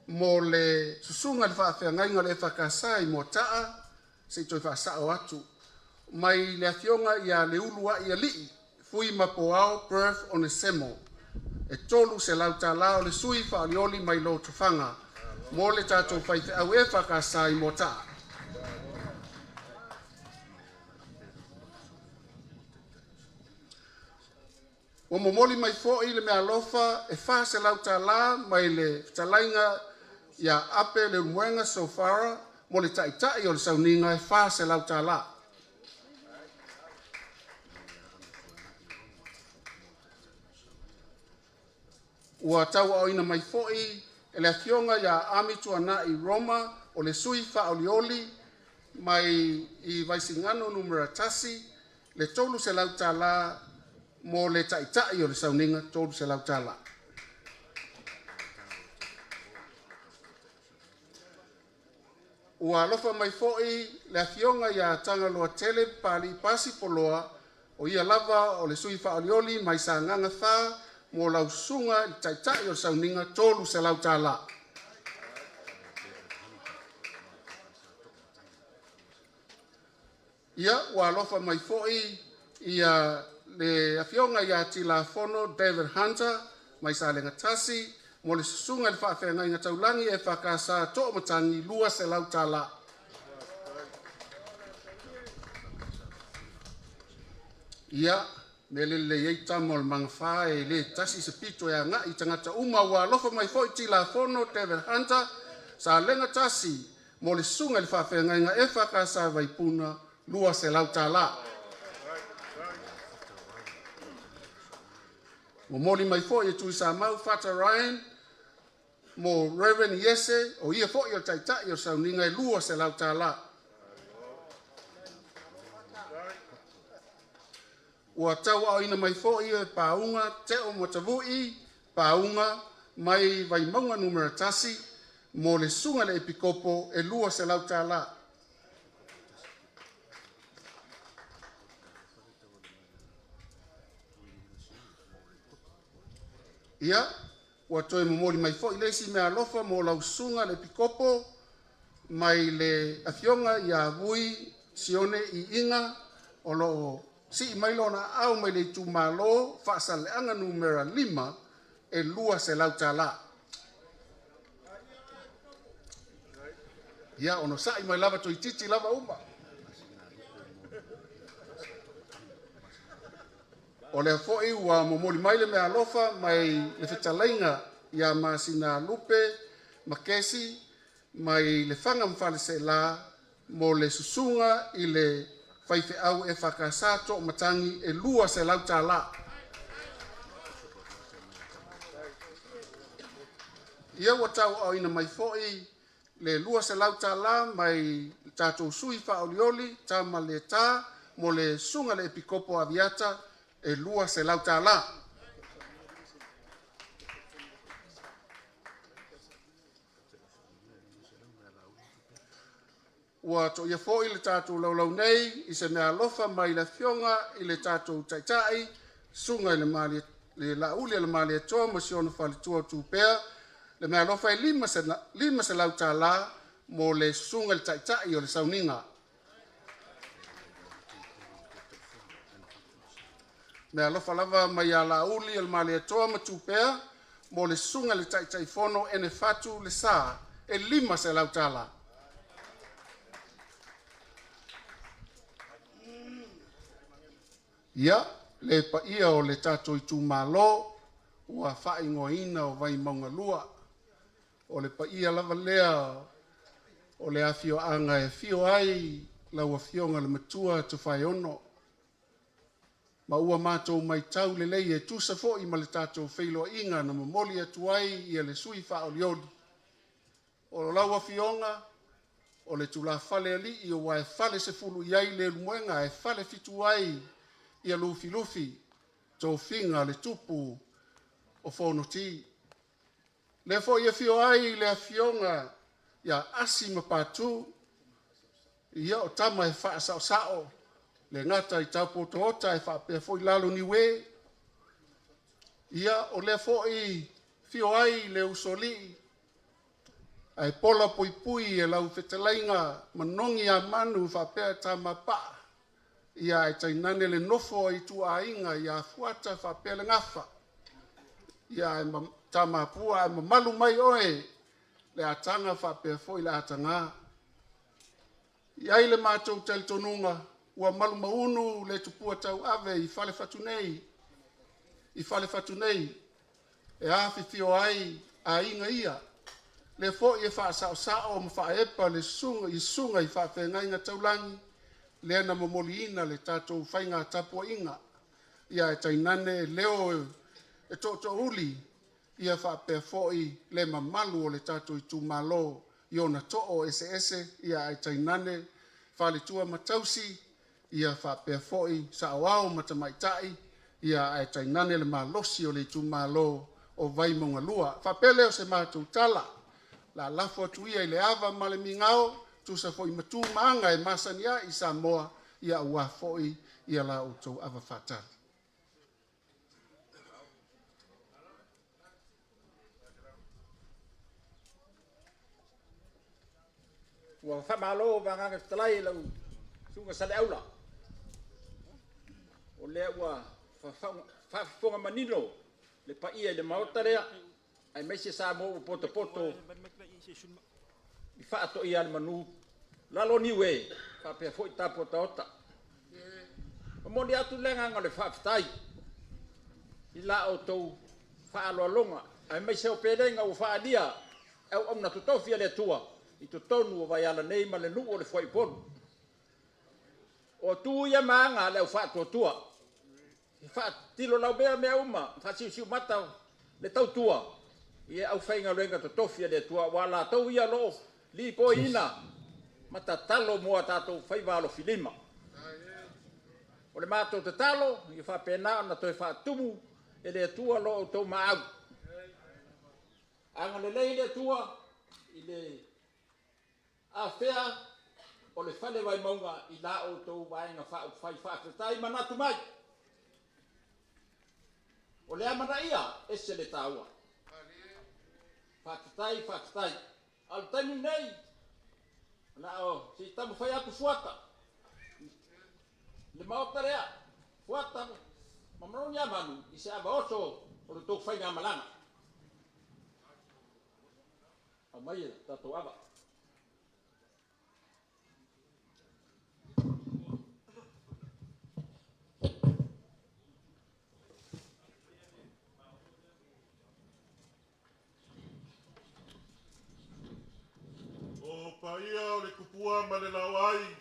mo le Susuga i le Faafeagaiga o le EFKS i Moataa, se i toe faasao atu, mai le Afioga ia Leuluai Alii Fuimapuao Perth Onesemo e $300 o le sui faaolioli mai Lotofaga mo le tatou faifeau EFKS i Moataa. Ua momoli mai foi le meaalofa e $400 mai le fetalaiga ia Ape Leulumoega Sofara mo le Taitai o le Sauniga e $400. Ua tauaaoina mai foi e le Afioga ia Amituanai Roma o le sui faaolioli mai Vaisigano Nu.1 le $300 mo le Taitai o le Sauniga. $300. Ua alofa mai foi le Afioga ia Tagaloatele Papalii Pasi Poloa, o ia lava o le sui faaolioli mai Sagaga 4 mo lau Susuga i le Taitai o le Sauniga e $300. Ia, ua alofa mai foi ia le Afioga ia Tilafono David Hunter mai Salega 1 mo le Susuga i le Faafeagaiga Taulagi EFKS a To'omatagi $200. Ia, mea le lelei ai tama o le magafa e le tasi se pito e agai i tagata uma. Ua alofa mai foi Tilafono David Hunter, Salega 1 mo le Susuga i le Faafeagaiga EFKS Vaipuna $200. Momoli mai foi e Tuisamau Fata Ryan mo Reverend Iese o ia foi o le Taitai o le Sauniga e $200. Ua tauaaoina mai foi e Pauga Teo Matavui Pauga mai Vaimauga 1 mo le Susuga i le Epikopo e $200. Ia, ua toe momoli mai foi le isi meaalofa mo lau Susuga i le Epikopo mai le Afioga ia Vui Sione Iiga o loo sii mai lona aao mai le itumalo Faasaleleaga Nu.5 e $200. Ia onosai mai lava toeititi lava uma. O lea foi ua momoli mai le meaalofa mai le fetalaiga ia Masinalupe Makesi mai Lefaga ma Faleaseela mo le susuga i le faifeau EFKS To'omatagi e $200. Ia ua tauaaoina mai foi le $200 mai le tatou sui faaolioli Tamaleta mo le Susuga i le Epikopo o Aviata e $200. Ua toia foi le tatou laulau nei i se meaalofa mai le Afioga i le tatou Taitai, Susuga i le Laaulialemalietoa ma si ona faletua o Tupea, le meaalofa e $500 mo le Susuga i le Taitai o le Sauniga. Meaalofa lava mai ia Laaulialemalietoa ma Tupea mo le Susuga i le Taitaifono Enefatu Lesa e $500. Ia, le paia o le tatou itumalo ua faaigoaina o Vaimauga 2, o le paia lava lea o le afioaga e afio ai lau Afioga i le Matua Tofaeono, ma ua matou matau lelei e tusa foi ma le tatou feiloaiga na momoli atu ai le sui faaolioli, o lau Afioga o le tulafale alii ua e falesefulu i ai Leulumoega ae falefitu ai ia Lufilufi, tofiga a le tupu o Fonoti. Lea foi e afio ai le afioga ia Asi ma Patu, ia o tama e faasaosao le gata i Taupo otaota ae faapea foi lalo o Niue. Ia o lea fo'i fio ai le usoalii ae pola puipui e lau fetalaiga manogi manu faapea tamapaa ia ae tainane le nofo a ituaiga ia Fuata faapea le Gafa ia ae Tamapua ae mamalu mai oe le ataga faapea foi le ataga. I ai le matou talitonuga ua malumaunu le tupua tauave i Falefatu nei, i Falefatu nei e afifio ai aiga ia, le foi e faasaosao ma faaepa le susuga i susuga i faafeagaiga taulagi lea na momoliina le tatou faiga tapuaiga ia ae tainane leo e tootoouli ia faapea foi le mamalu o le tatou itumalo i ona too eseese ia ae tainane faletua ma tausi ia faapea foi saoao ma tamaitai ia ae tainane le malosi o le itumalo o Vaimauga 2. Faapea lea o se matou tala, la lafo atu ia i le ava ma le migao tusa foi ma tu ma aga e masani ai i Samoa ia aua foi ia la outou ava faatali. Ua faamalo vagaga fetalai i lau susuga Saleaula, o lea ua faafofoga manino le paia i le Maota lea, aemaise Samoa ua potopoto i faatoia le manu lalo o Niue faapea foi tapu otaota. Momoli atu le agaga o le faafetai i la outou faaaloaloga, aemaise o pelega ua faaalia e auauna totofi a le Atua i totonu o Vaiala nei ma le nuu o le Fuaiupolu. O tu ia ma aga a le au faatuatua, e faatilo laumea mea uma, faasiusiumata le tautua i aufaigaluega totofi a le Atua, aua o latou ia o lo o lipoiina ma tatalo mo a tatou faiva alofilima. O le matou tatalo, ia faapena ona toe faatumu e le Atua lo outou maau. Agalelei le Atua i le afea o le Fale Vaimauga i la outou Vaega Faaupufai. Faafetai manatu mai. O le amanaia, ese le taua. Faafetai, faafetai. A o le taimi lenei, o le a se i taumafai atu Fuata, le Maota lea, Fuata ma Manogiamanu i se ava oso o le tou faigamalaga. Aumai e tatou ava. O paia o le tupua ma le laoai,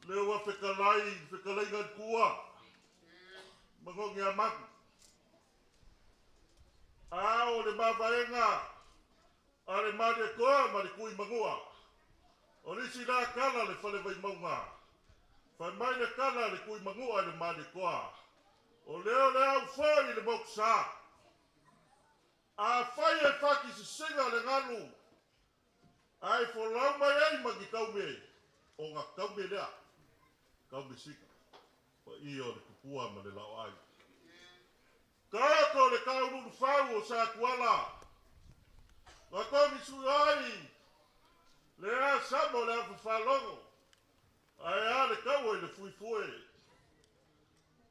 le ua fetalai fetalaiga i tua, manogi a manu. A o le mavaega a le Malietoa ma le Tuimanua, o le isi la tala le fale Vaimauga, fai mai le tala a le Tuimanua i le Malietoa, o lea o le au foi i le motusa. A fai e fati sisiga le galu, ae folau mai ai ma ni taume, ona taume lea, taume sika, paia o le tupua ma le laoai. Taoto le taululufau o Satuala, na togi sui ai le a sama o le afafalogo, ae a le taua i le fuifue.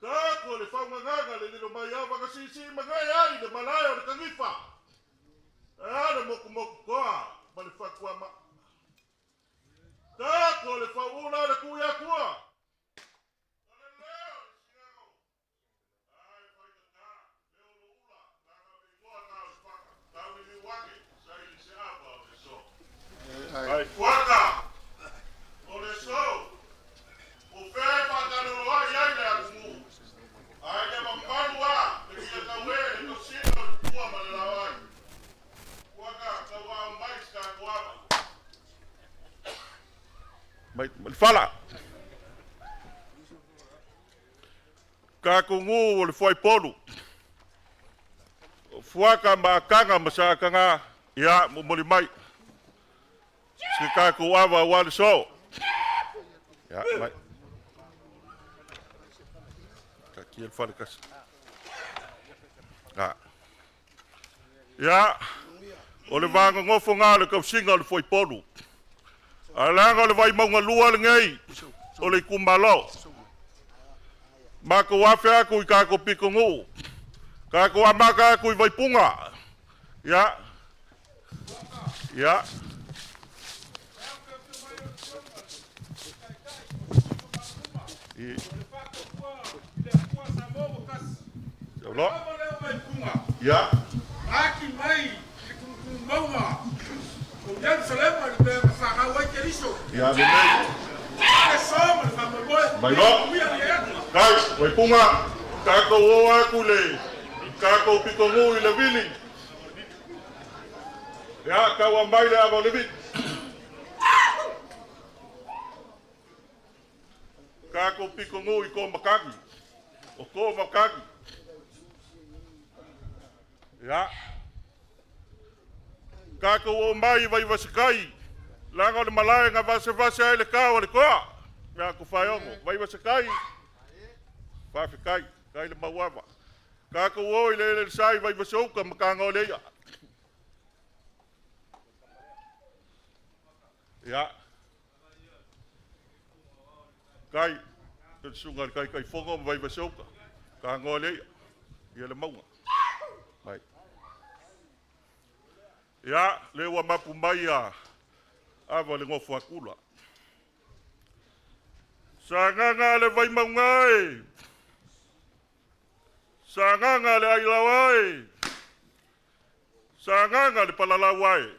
Taoto le faugagaga le lilo mai ava na siisii magae ai le malae o le tanifa, ae a le motumotu toa ma le fatuama. Taoto le fauula o le Tuiatua, Ai fuata o le so o fea e faatalolo ai ai le atunuu ae ia mamalu a le fia tauē le tausiga o le tupua ma le laoai. Fuata tauao mai si tatou ava. Mai le fala. Tatou nuu o le Fuaipolu, o Fuata ma Ataga ma Saataga, ia momoli mai si tatou ava aua le so. Ia, mai. Taatia le fale tasi. Ia, o le vagogofo o le tausiga o le fuaipolu. Ae leaga o le vaimauga 2 lenei o le itumalo. Matou afe atu i tatou pitonuu, tatou amata atu i Vaipuna. Ia, ia. Ia. Aki mai le tumutumauga o Ierusalema i le mea na fanau ai Keriso. Ia lelei. Le so ma le faamoemoe. Mai loa. Kai, Vaipuga, tatou o atu le tatou pitonuu i le vili. Ia, tau mai le ava o le vili. Tatou pitonuu i Tomakagi. O Tomakagi. Ia. Tatou o mai i Vaivasekai, leaga o le malae na vasevase ai le tao a le toa. Ia ku whaiongo. Vaivasekai, whawhekai, kai le mauava. Tatou o i le ele sai Vaivaseuka makanga o leia. Ia. Kai, te sunga kai kai fongo ma Vaivaseuka. Kanga o leia. Ia le maunga. Mai. Ia, le ua mapu mai a ava le ngofo akula. Sagaga le vaimauga e. Sagaga le ailaoa e. Sagaga le palalaua e.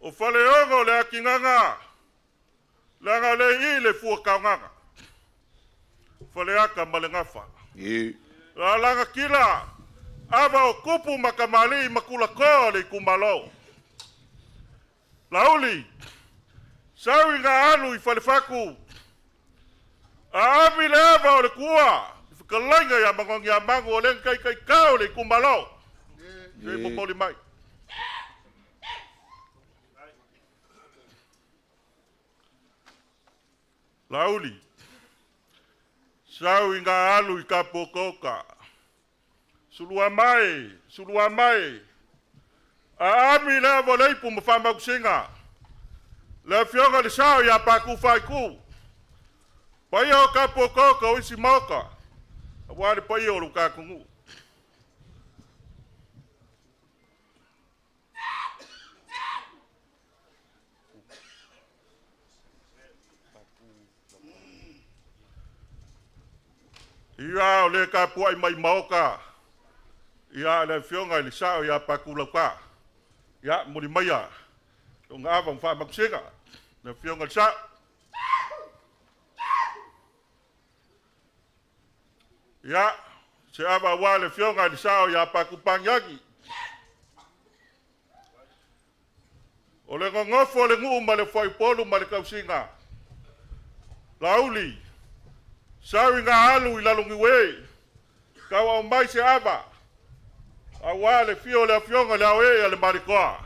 O faleogo le akigaga. Leaga le i le fua kaogaga. Faleaka ma le gafa. La laga kila. Ava o kupu makamali makulakoa le itumalo. Lauli, sau i ngā alu i Falefaku. A avi le ava o le kua, i whakalainga ia mangongi a mangu o lenga kai kai kao le itumalo. Se popoli mai. Lauli, sau i ngā alu i Kapokoka. Sulua mai, sulua mai. A ami le ava o le ipu ma whamaukusinga. Le afioga le sao ia Paku Whaiku. Paia o Kapokoka o isi maoka. A wā le paia o lukakungu. Ia o le ka puai mai maoka. Ia le afioga i le sao ia Paku Lauka. Ia muli maia. Tonga ava ma whamakusega. Le afioga i le sao. Ia, se ava ua le afioga i le sao ia Paku Pangiagi. O le gogofo le nguu ma le whaipolu ma le kausinga. Lauli, sau i ngā alu i lalongi ue. Kau au mai se ava. Aua le fio le afioga le au e a le marikoa.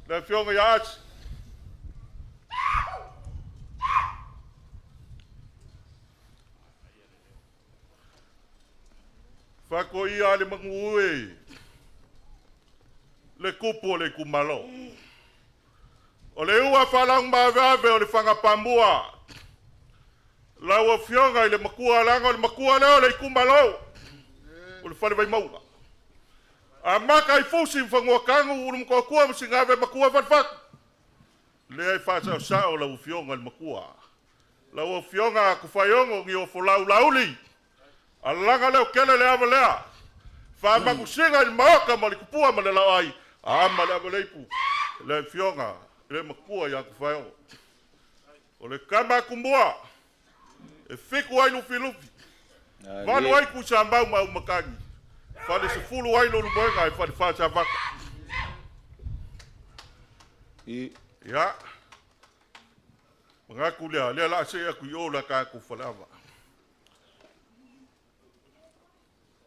Le afioga ia Asi. Whako ia le mangu ue. Le kupu o le kumalo. O le ua whalang maave o le whangapamua. Lau afioga i le makua langa o le makua leo le ikumalo. O le whale vaimauga. A maka i fusi mfangua kangu ulu mkokua msingave makua whalfaku. Lea i whasao sao lau afioga i le makua. Lau afioga kuwhaiongo ngi o folau lauli. Alanga leo kele le ava lea. Whamakusinga i le maoka ma le kupua ma le lau ai. A ma le ava leipu. Le afioga le makua ia kuwhaiongo. O le kama kumbua. E fiku ai lufi lufi. Valu ai kusa mau mau makangi. Fale se fulu ai lulu moenga e fale whasa vaka. Ia. Mangaku lea, lea la se aku i o la ka ku fale ava.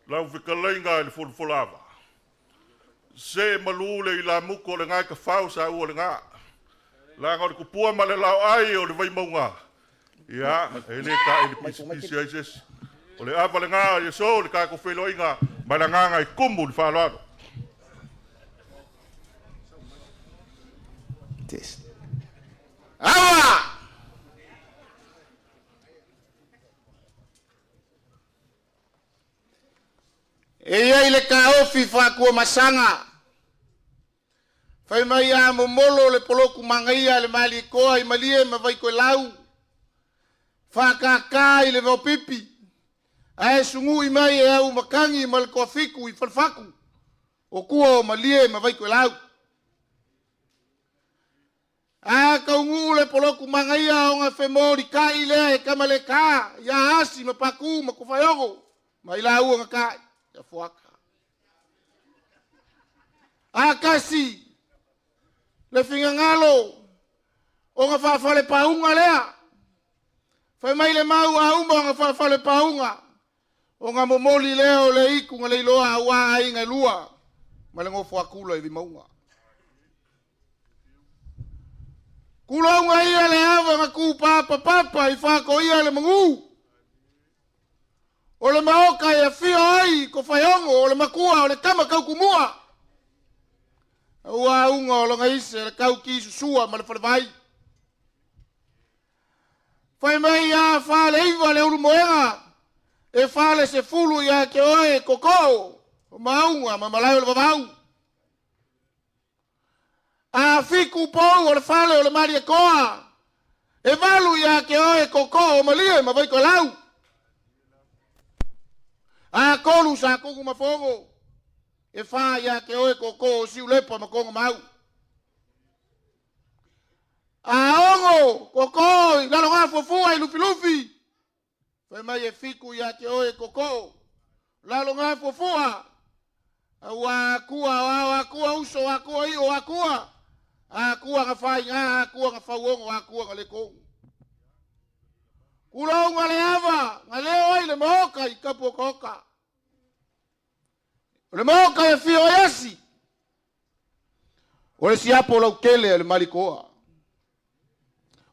Lau fikalainga i le fulu ava. Se malu le i la muko le ngai ka whau sa ua le ngā. Langa o le kupua ma le lau ai o le vaimauga. Ia, e le ka i le pisi pisi ai sesi. O le ava le ngā, ia so le kā ko wheloinga. Ma le agaga e tumu i le faaaloalo. Test. Aua! E i ai le taofi faakuamasaga, fai mai a momolo le poloku magaia le Malietoa i Malie ma Vaitoelau, faatata i le vaopipi, ae sugu'i mai e au matagi ma le toafitu i Falefatu o tua o Malie ma Vaitoelau. A taunuu le poloku magaia ona femolitai lea e Tamaleta ia Asi ma Patu ma Tofaeono ma i laua na ta'i ia Fuata. A tasi le finagalo ona faafalepauga lea, fai mai le mau a uma ona faafalepauga ona momoli lea o le itu na leiloa auā aiga e lua ma le nofo akula i Vaimauga. Tulouna ia le ava na tupapapapa i faatoia le manu. O le maoka e afio ai Tofaeono, o le matua o le tama tautumua. Ua auga o lona ise le tauti susua ma le falevai. Fai mai ia 49 le ulumoega, e 40 ia te oe koko o maunga ma malae o le vavau. A 7 pou o le fale o le Malietoa, e 8 ia te oe koko o Malie ma Vaitoelau. A 3 sa tugu ma fogo, e 4 ia te oe koko o Siulepa ma Togamau. A 6 koko i lalo ngā fuafua i Lufilufi, fai mai e 7 ia te oe koko, lalo ngā fuafua, aua akua o ao akua uso akua i o akua, akua nga whai ngā akua nga whauongo akua nga lekongu. Kulaunga le ava, nga leo ai le maoka i kapu o kaoka. O le maoka e fio ai asi. O le siapo lau kele le malikoa.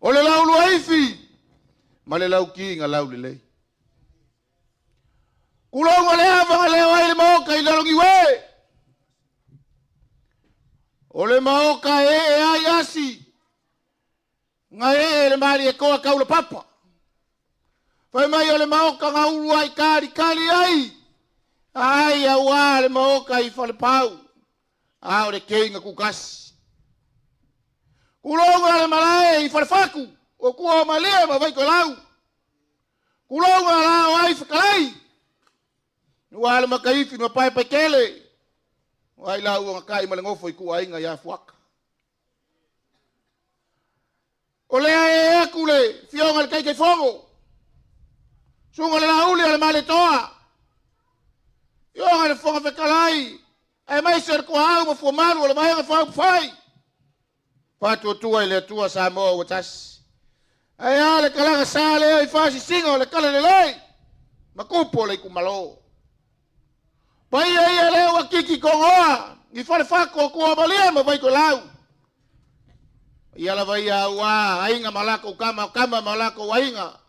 O le lau luaifi, ma le lau ki nga lau lelei. Kulaunga le ava nga leo ai le maoka i lalo ngiwe. O le maoka e e ai asi. Nga e e le mali e koa kaula papa. Fai mai o le maoka nga ulu ai kali kali ai. Ai aua le maoka i falepau. A o le keinga kukasi. Kulonga le malae i falefaku. O kua o malie ma vaitoelau. Kulonga la o ai whakalai. Nua le makaifi ma pae pai kele. O ai la ua ngakai ma le ngofo i kua inga ia fuaka. O lea e aku le fionga le kaikai fogo. Sunga le lauli o le maletoa. Ionga le fonga fekalai. Ae mai se ko au ma fuamalu o le vaega faaupufai. Faatuatua i le Atua Samoa ua tasi. Ae a le kalaga sa lea i faasisiga o le kala lelei. Ma kupu o le itumalo. Paia ia lea ua kiki kongoa i falefako o kua malie ma Vaitoelau. Ia lava ia aua aiga ma lakou kama o kama ma lakou aiga.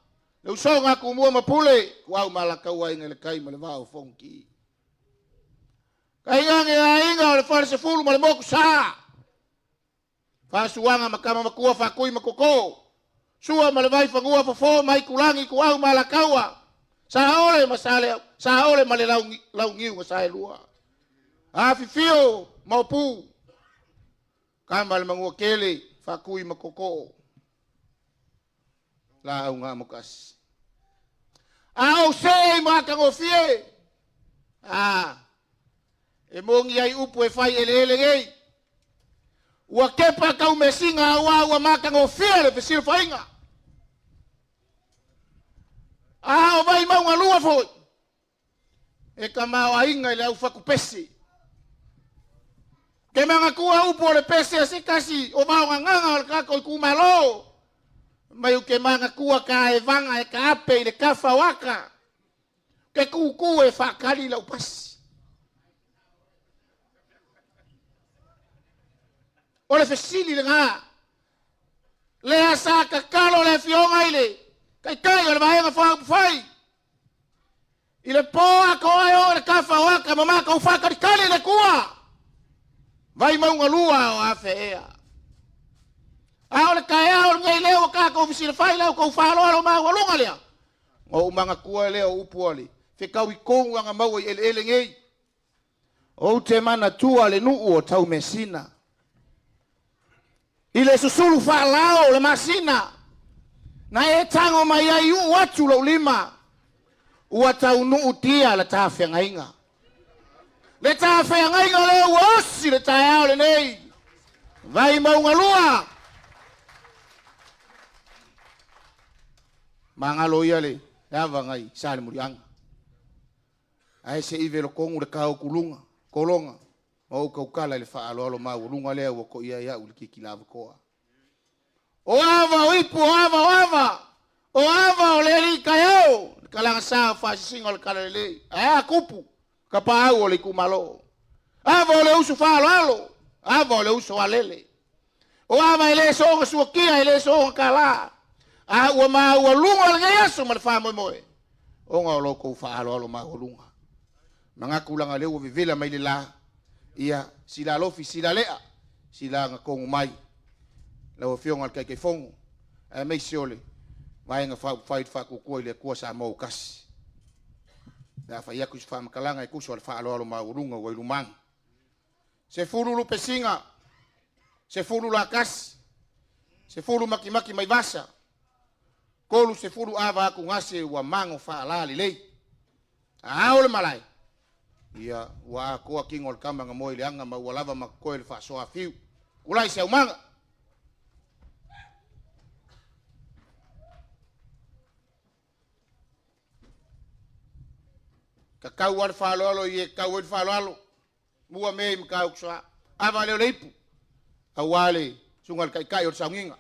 Le usoga kumua ma pule, kuau ma lakau aiga i le kai ma le vao fongi. Kaigange aiga o le fale sefulu ma le moku sa. Faasuaga ma kama makua faakui ma koko. Sua ma le vai fagua fofo mai kulangi kuau ma lakaua. Sa ole ma sa le, sa ole ma le laungiu ma sa e lua. A fifio maupu. Kama le mangua kele faakui ma koko. La au ngā mokasi. A o se i mākangofie. A, e mongi ai upu e whai ele ele ngei. Ua kepa kau mesinga ua ua mākangofie le fesili whainga. A o vai maunga lua foi. E ka mao ainga i le au whakupesi. Ke manga kua upu o le pese a se kasi o maunga nganga o le kako i kumalo. Mai u ke manga kua ka e vanga e ka ape i le kawha waka. Ke kuku e whakari lau pasi. O le fesili le ngā. Lea sa kakalo le fionga i le. Kai kai o le vaenga whaupufai. I le po atoa e oo i le tafa o ata ma matou faatalitali i le Atua. Vaimauga 2 o afe ea. A o le taeao lenei lea ua tatou fesilafai la outou faaaloalo maualuga lea, ona ou manatua lea o upu a le fetaui tonu ana maua i eleele nei. Ou te manatua le nuu o Taumeasina i le susulu faalao o le masina na e tago mai ai uu atu lou lima ua taunuu tia la ta feagaiga. Le ta feagaiga lea ua osi le taeao lenei, Vaimauga 2. Magalo ia le ava nai Salemuliaga. Ae se i velo tonu le taotuluga, tologa, ma ou tautala i le faaaloalo maualuga lea ua toia ai au i le kikila avatoa. O ava o ipu, o ava o ava, o ava o le alii taeao, le talagasa o faasisiga o le talalelei. Ae a tupu, tapaau o le itumalo. Ava o le uso faaaloalo, ava o le uso alele. O ava e le soona suatia, e le soona tala, a ua maualuga lenei aso ma le faamoemoe, ona o lo outou faaaloalo maualuga. Manatu laga lea ua vevela mai le la, ia sila alofi, sila lea, sila agatonu mai lau Afioga i le Taitaifono, aemaise o le Vaega Faaupufai i le Faatuatua i le Atua Samoa ua Tasi. Pe a fai atu se faamatalaga e tusa o le faaaloalo maualuga ua i lumaga. 10 lupesiga, 10 latasi, 10 matimati mai vasa, 30 ava atugase ua mago faalā lelei. A ao le malae, ia ua atoa tino o le tama na moe i le aga ma ua lava ma totoe le faasoa fiu. Tulai se aumaga. Tatau lava le faaaloalo i e tatau ai le faaaloalo. Mua mea i Matautu-Soa. Ava lea o le ipu, aua le susuga i le Taitai o le Sauniga.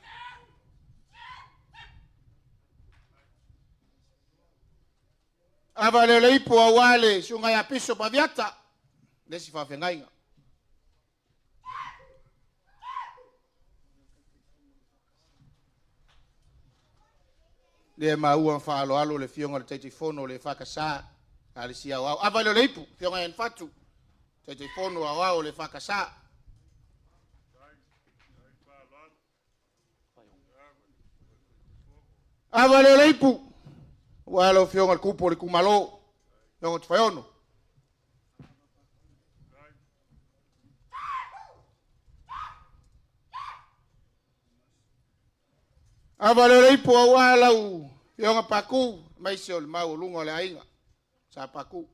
Ava lea o le ipu, aua le susuga ia Pisopa Aviata, le isi faafeagaiga. Lea e maua ma faaaloalo le Afioga i le Taitaifono o le EFKS a le isi aoao. Ava lea o le ipu, Afioga ia Fatu, Taitaifono aoao o le EFKS. Ava lea o le ipu, aua lau Afioga i le Tupu o le itumalo, Afioga Tofaeono. Ava lea o le ipu aua lau Afioga Paku, aemaise o le maualuga o le aiga Sa Paku.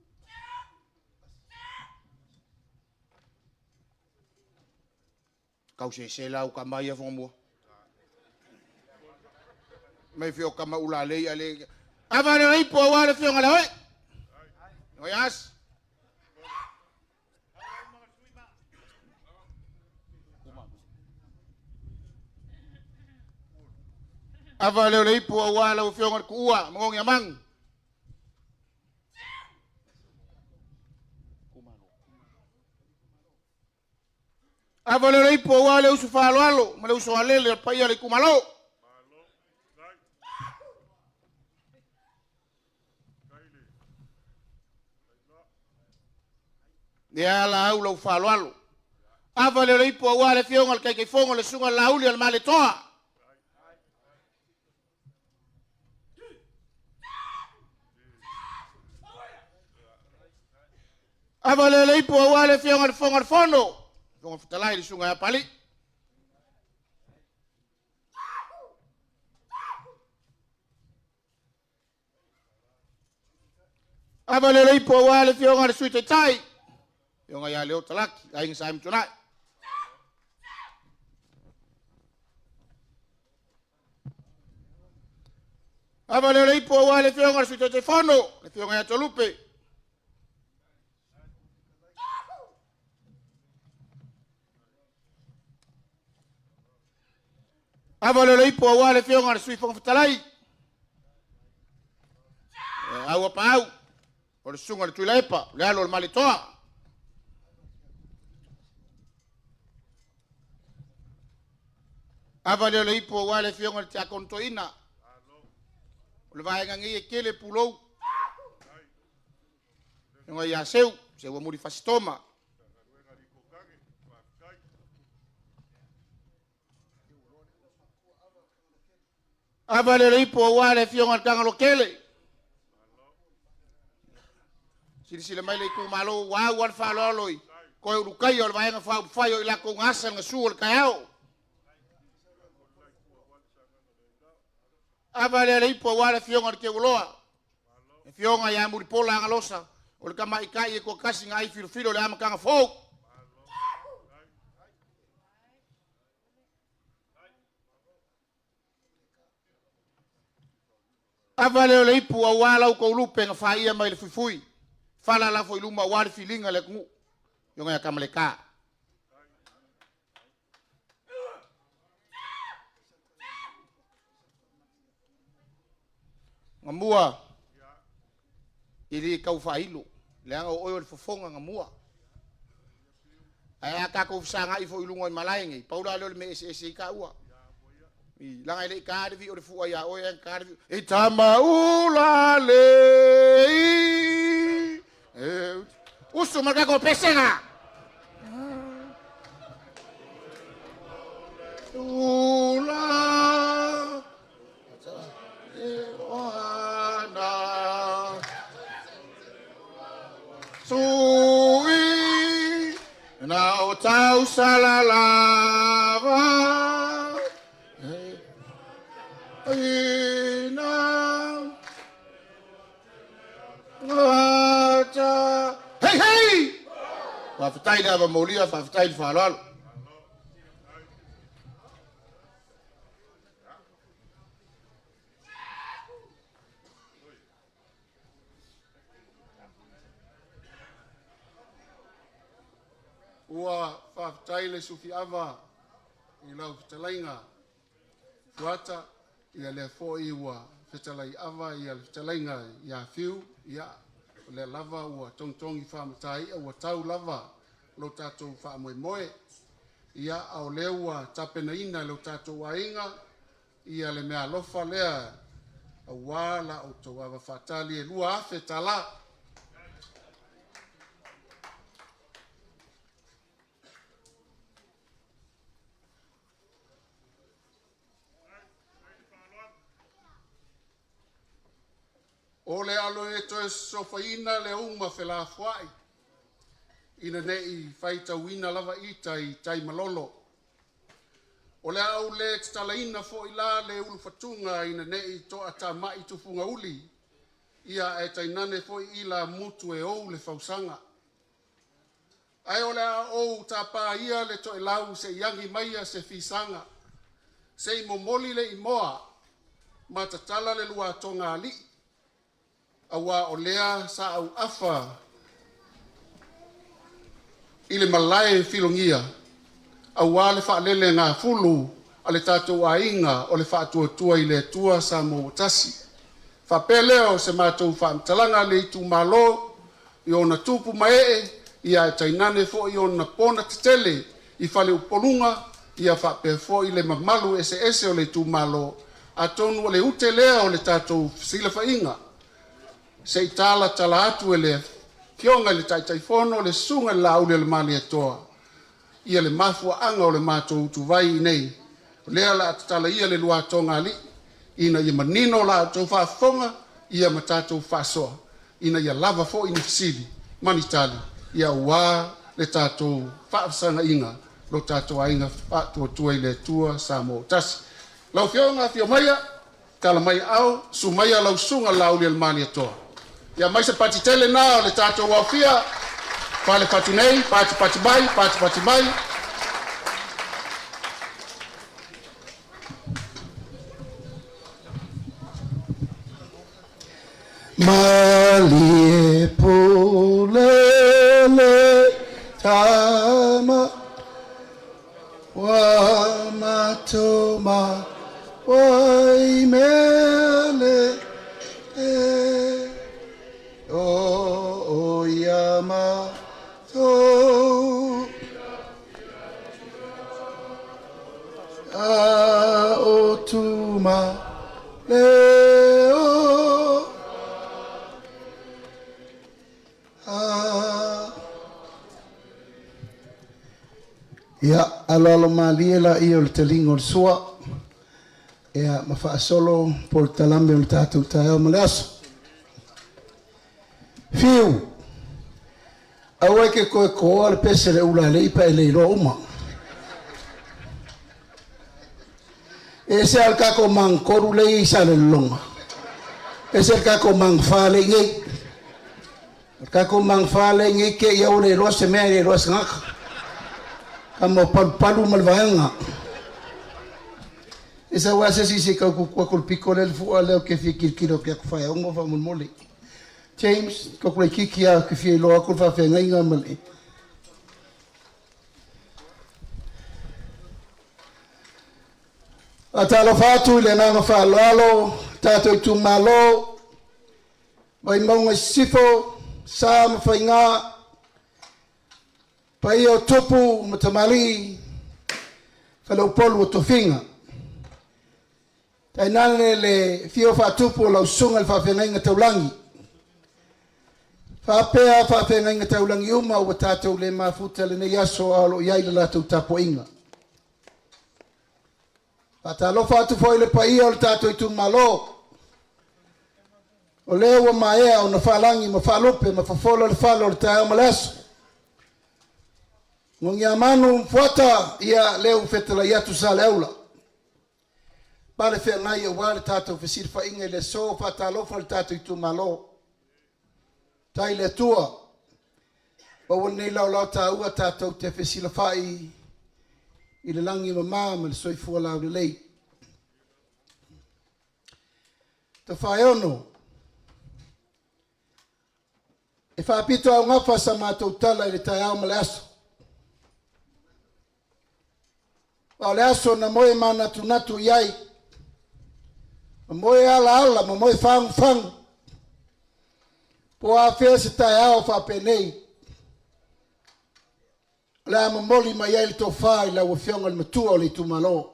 Kau sese la uka mai ia fonga mua. Mai fio kama ula lei ale. Ava le ipo awa le fionga le hoi. Oi as. Ava le le ipo awa le fionga le kuua mangongi amang. Ava le ipo aua le uso faaaloalo ma le uso alele o le paia o le itumalo. Ia la au lau faaaloalo. Ava le ipo aua le afioga i le Taitaifono le susuga Laauli o le Maletoa. Ava le le ipu aua le afioga i le Fofoga o le Fono, Fofoga Fetalai le susuga ia Pali. Ava le le ipu aua le afioga i le Sui Taitai, afioga ia Leo Talaki, aiga Sa Matuanai. Ava le le ipu aua le afioga i le Sui Taitaifono, le afioga ia Toalupe. Ava le le ipu aua le afioga i le Sui Fofoga Fetalai. Au paau o le susuga i le Tuilaepa, le alo o le Maletoa. Ava le le ipu aua le afioga i le Tiakono Toeaina. O le vaega nei e tele pulou. Afioga ia Seu, Seuamuli Fasitoma. Ava le ipu aua le afioga i le Tagalokele. Silasila mai le itumalo ua au lava le faaaloalo i toe ulutaia o le Vaega Faaupufai o i latou na asa le gasu o le taeao. Ava le ipu aua le afioga i le Teualoa, le afioga ia Mulipola Agalosa, o le tamaitai e toatasi na ai filofilo i le amataga fou. Ava lea o le ipu aua lau toulupe na faia mai le fuifui, fala lafo i luma aua le filiga o le atunuu, afioga ia Tamaleta. Gamua e le tau faailo, leaga o oe o le fofoga gamua. Ae a tatou fesagai foi i luga o malae nei, pau la lea o le mea e eseese ai taua. Leaga e le i ta le vii o le fua ia oe ae na ta le vii. E tamaula le usu ma le tatou pesega. Ula Sui na o tau salalava ina gata. Hei hei! Faafetai le ava molia, faafetai le faaaloalo. Ua faafetai le sufiava i lau fetalaiga Fuata, ia lea foi ua fetalai ava ia le fetalaiga ia Fiu, ia o lea lava ua togitogi faamataia ua tau lava lo tatou faamoemoe. Ia a o lea ua tapenaina e lo tatou aiga ia le meaalofa lea aua la outou ava faatali e $2,000. O le alo e toe sosofaina le uma felafoai, ina ne i faitauina lava ita i tai malolo. O le a ou le tatalaina foi la le ulufatuga ina ne i toatamai tufugauli, ia ae tainane foi ilamutu e ou le fausaga. Ae o le a ou tapa ia le toelau se i agi maia se fisaga, se i momoli le imoa ma tatala le luatogalii, aua o lea sa auafa i le malae filogia aua le faalelegafulu a le tatou aiga o le Faatuatua i le Atua Samoa ua Tasi. Faapea lea o se matou faamatalaga le itumalo i ona tupu ma ee, ia ae tainane foi ona pona tetele i faleupoluga, ia faapea foi le mamalu eseese o le itumalo. Atonu o le ute lea o le tatou fesilafaiga se i talatala atu e le Afioga i le Taitaifono le Susuga i le Laauli o le Malietoa ia le mafuaaga o le matou utuvai i inei. O lea o le a tatala ia le luatogalii ina ia manino la outou faafofoga ia ma tatou faasoa ina ia lava foi ni fesili ma ni tali ia aua le tatou faafesagaiga lo tatou aiga Faatuatua i le Atua Samoa ua Tasi. Lau Afioga afio maia, tala mai aao, susu maia lau susuga i le Laauli o le Malietoa. Ia mai se pati tele na o le tatou aofia, fale fatu nei, pati pati mai, pati pati mai. Malie pule le tama ua matoma wai mele e o ia matou a o tuma leo. Ia, aloalo malie laia o le taliga o le sua, ia, ma faasolo polokalame o le tatou taeao ma le aso. Fiu, aua e te toe toa le pese le ula alii pe a e le iloa uma. E ese lava le tatou magatolu lea e i ai i Salelologa, ese le tatou magafa lea e i inei. O le tatou magafa lea e i inei te i lava ua le iloa se mea e le iloa e se tagata. Tama o palupalu ma le vaega. E sau lava se isi se i tau tutu atu i le pito lea le fua lea ou te fia tilotilo atu ia Tofaeono faamolemole. James, tofu laitiiti lava ou te fia iloa atu le faafeagaiga ma le Faatalofa atu i le agaga faaaloalo, tatou itumalo, Vaimauga i Sisifo, Sa ma Faiga, paia o Tupu ma Tamalii, Faleupolu o Tofiga. Tainane le afio faatupu o lau susuga i le faafeagaiga taulagi, faapea faafeagaiga taulagi uma ua tatou le mafuta i lenei aso a o lo o i ai le latou tapuaiga. Faatalofa atu foi i le paia o le tatou itumalo, o lea ua maea ona faalagi ma faalupe ma fofola le fala o le taeao ma le aso. Gogiamanu ma Fuata, ia lea ua fetalai atu Saleaula. Pale feagai aua le tatou fesilafaiga i le aso. Faatalofa i le tatou itumalo. Tai le Atua, maua lenei laolao taua tatou te fesilafai i le lagi e mama ma le soifua laulelei. Tafaeono, e faapito augafa sa matou tala i le taeao ma le aso. A o le aso na moe manatunatu i ai, ma moe alaala ma moe fagufagu, po o afea se taeao faapenei o le a momoli mai ai le tofa i lau Afioga i le Matua o le itumalo.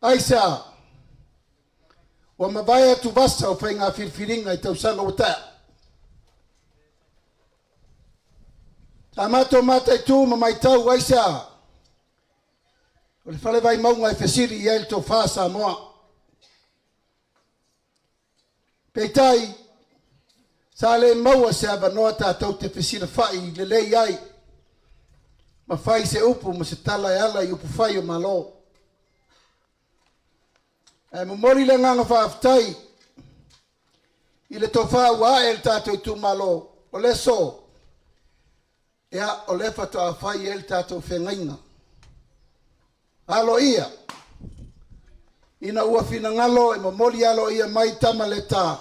Aisea? Ua mavae atuvasa o faiga filifiliga i tausaga ua tea. Sa matou mataitu ma matau aisea? O le Fale Vaimauga e fesili i ai le tofa Samoa. Peitai, sa le maua se avanoa tatou te fesilafai lelei ai ma fai se upu ma se tala e ala i upufai o Malo. Ae momoli le agaga faafetai i le tofa ua ae i le tatou itumalo, o le aso, ia, o lea faatoa fai ai le tatou feagaiga aloaia ina ua finagalo e momoli aloaia mai tama leta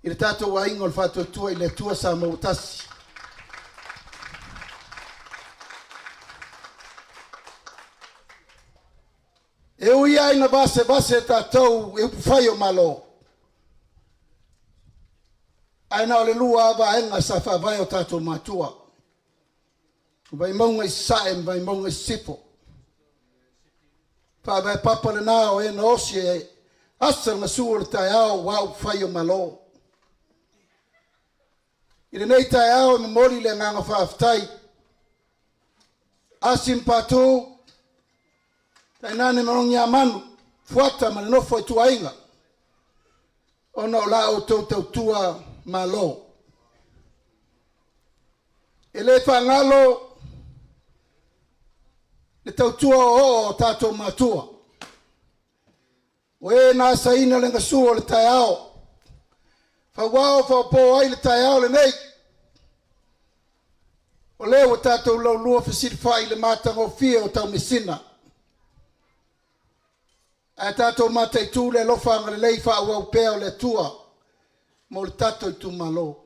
i le tatou aiga o le Faatuatua i le Atua Samoa ua tasi. E ui lava ina vasevase tatou e upufai o Malo, ae na o le lua lava vaega sa faavae o tatou matua, o Vaimauga i Sasae ma Vaimauga i Sisifo. Faavae papa lena o e na osi e asa le gasu o le taeao aua upufai o Malo. I lenei taeao e momoli le agaga faafetai Asi ma Patu, tainane Manogiamanu, Fuata ma le nofo a ituaiga, ona o la outou tautua Malo. E le faagalo le tautua oooo o tatou matua, o e na asaina le gasu o le taeao, fauao faaopo ai le taeao lenei. O lea ua tatou laulua fesilafai i le matagofie o taumeasina, ae tatou mataitu le alofa agalelei faaauau pea o le Atua mo le tatou itumalo.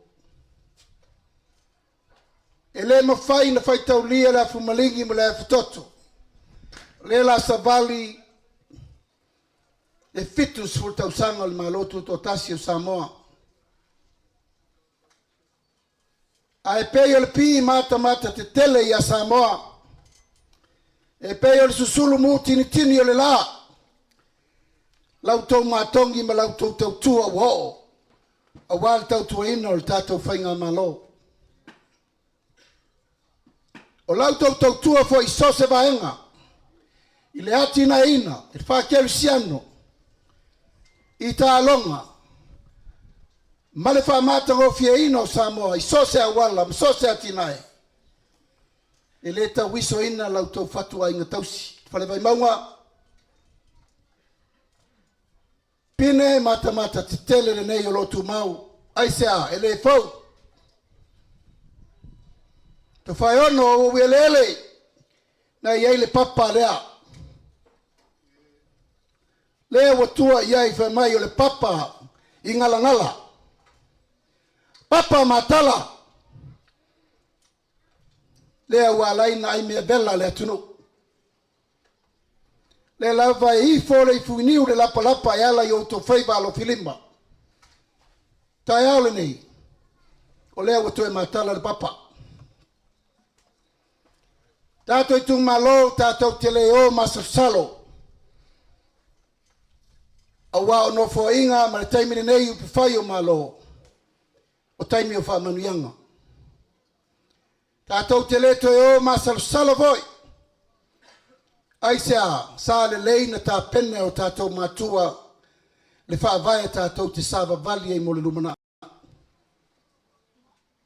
E le mafai ona faitaulia le afu maligi ma le afu toto. O lea la savali le 70 tausaga o le Malo Tutoatasi o Samoa. Ae pei o le pi matamata tetele ia Samoa, e pei o le susulu mutinitini o le la, la outou matogi ma la outou tautua ua oo aua le tautuaina o le tatou faigamalo. O la outou tautua foi i so o se vaega, i le atinaeina, i le faakerisiano, i taaloga, ma le faamatagofieina o Samoa i so o se auala ma so o se atinae, e le tauisoina la outou fatuaiga tausi. Falevaimauga, pine matamata tetele lenei o lo o tumau. Aisea? E le fou. Tofaeono o uielele na i ai le papa lea. Lea ua tua i ai fai mai o le papa i galagala. Papa matala. Lea ua ala ai ona ai mea vela le atunuu. Lea lava e ifo le ifuiniu le lapalapa e ala i outou faiva alofilima. Taeao lenei, o lea ua toe matala le papa. Tatou itumalo, tatou te le o masalosalo. Aua o nofoaiga ma le taimi lenei i upufai o Malo, o taimi o faamanuiaga. Tatou te le toe o masalosalo foi. Aisea? Sa lelei na tapena e o tatou matua le faavae tatou te savavali ai mo le lumanai.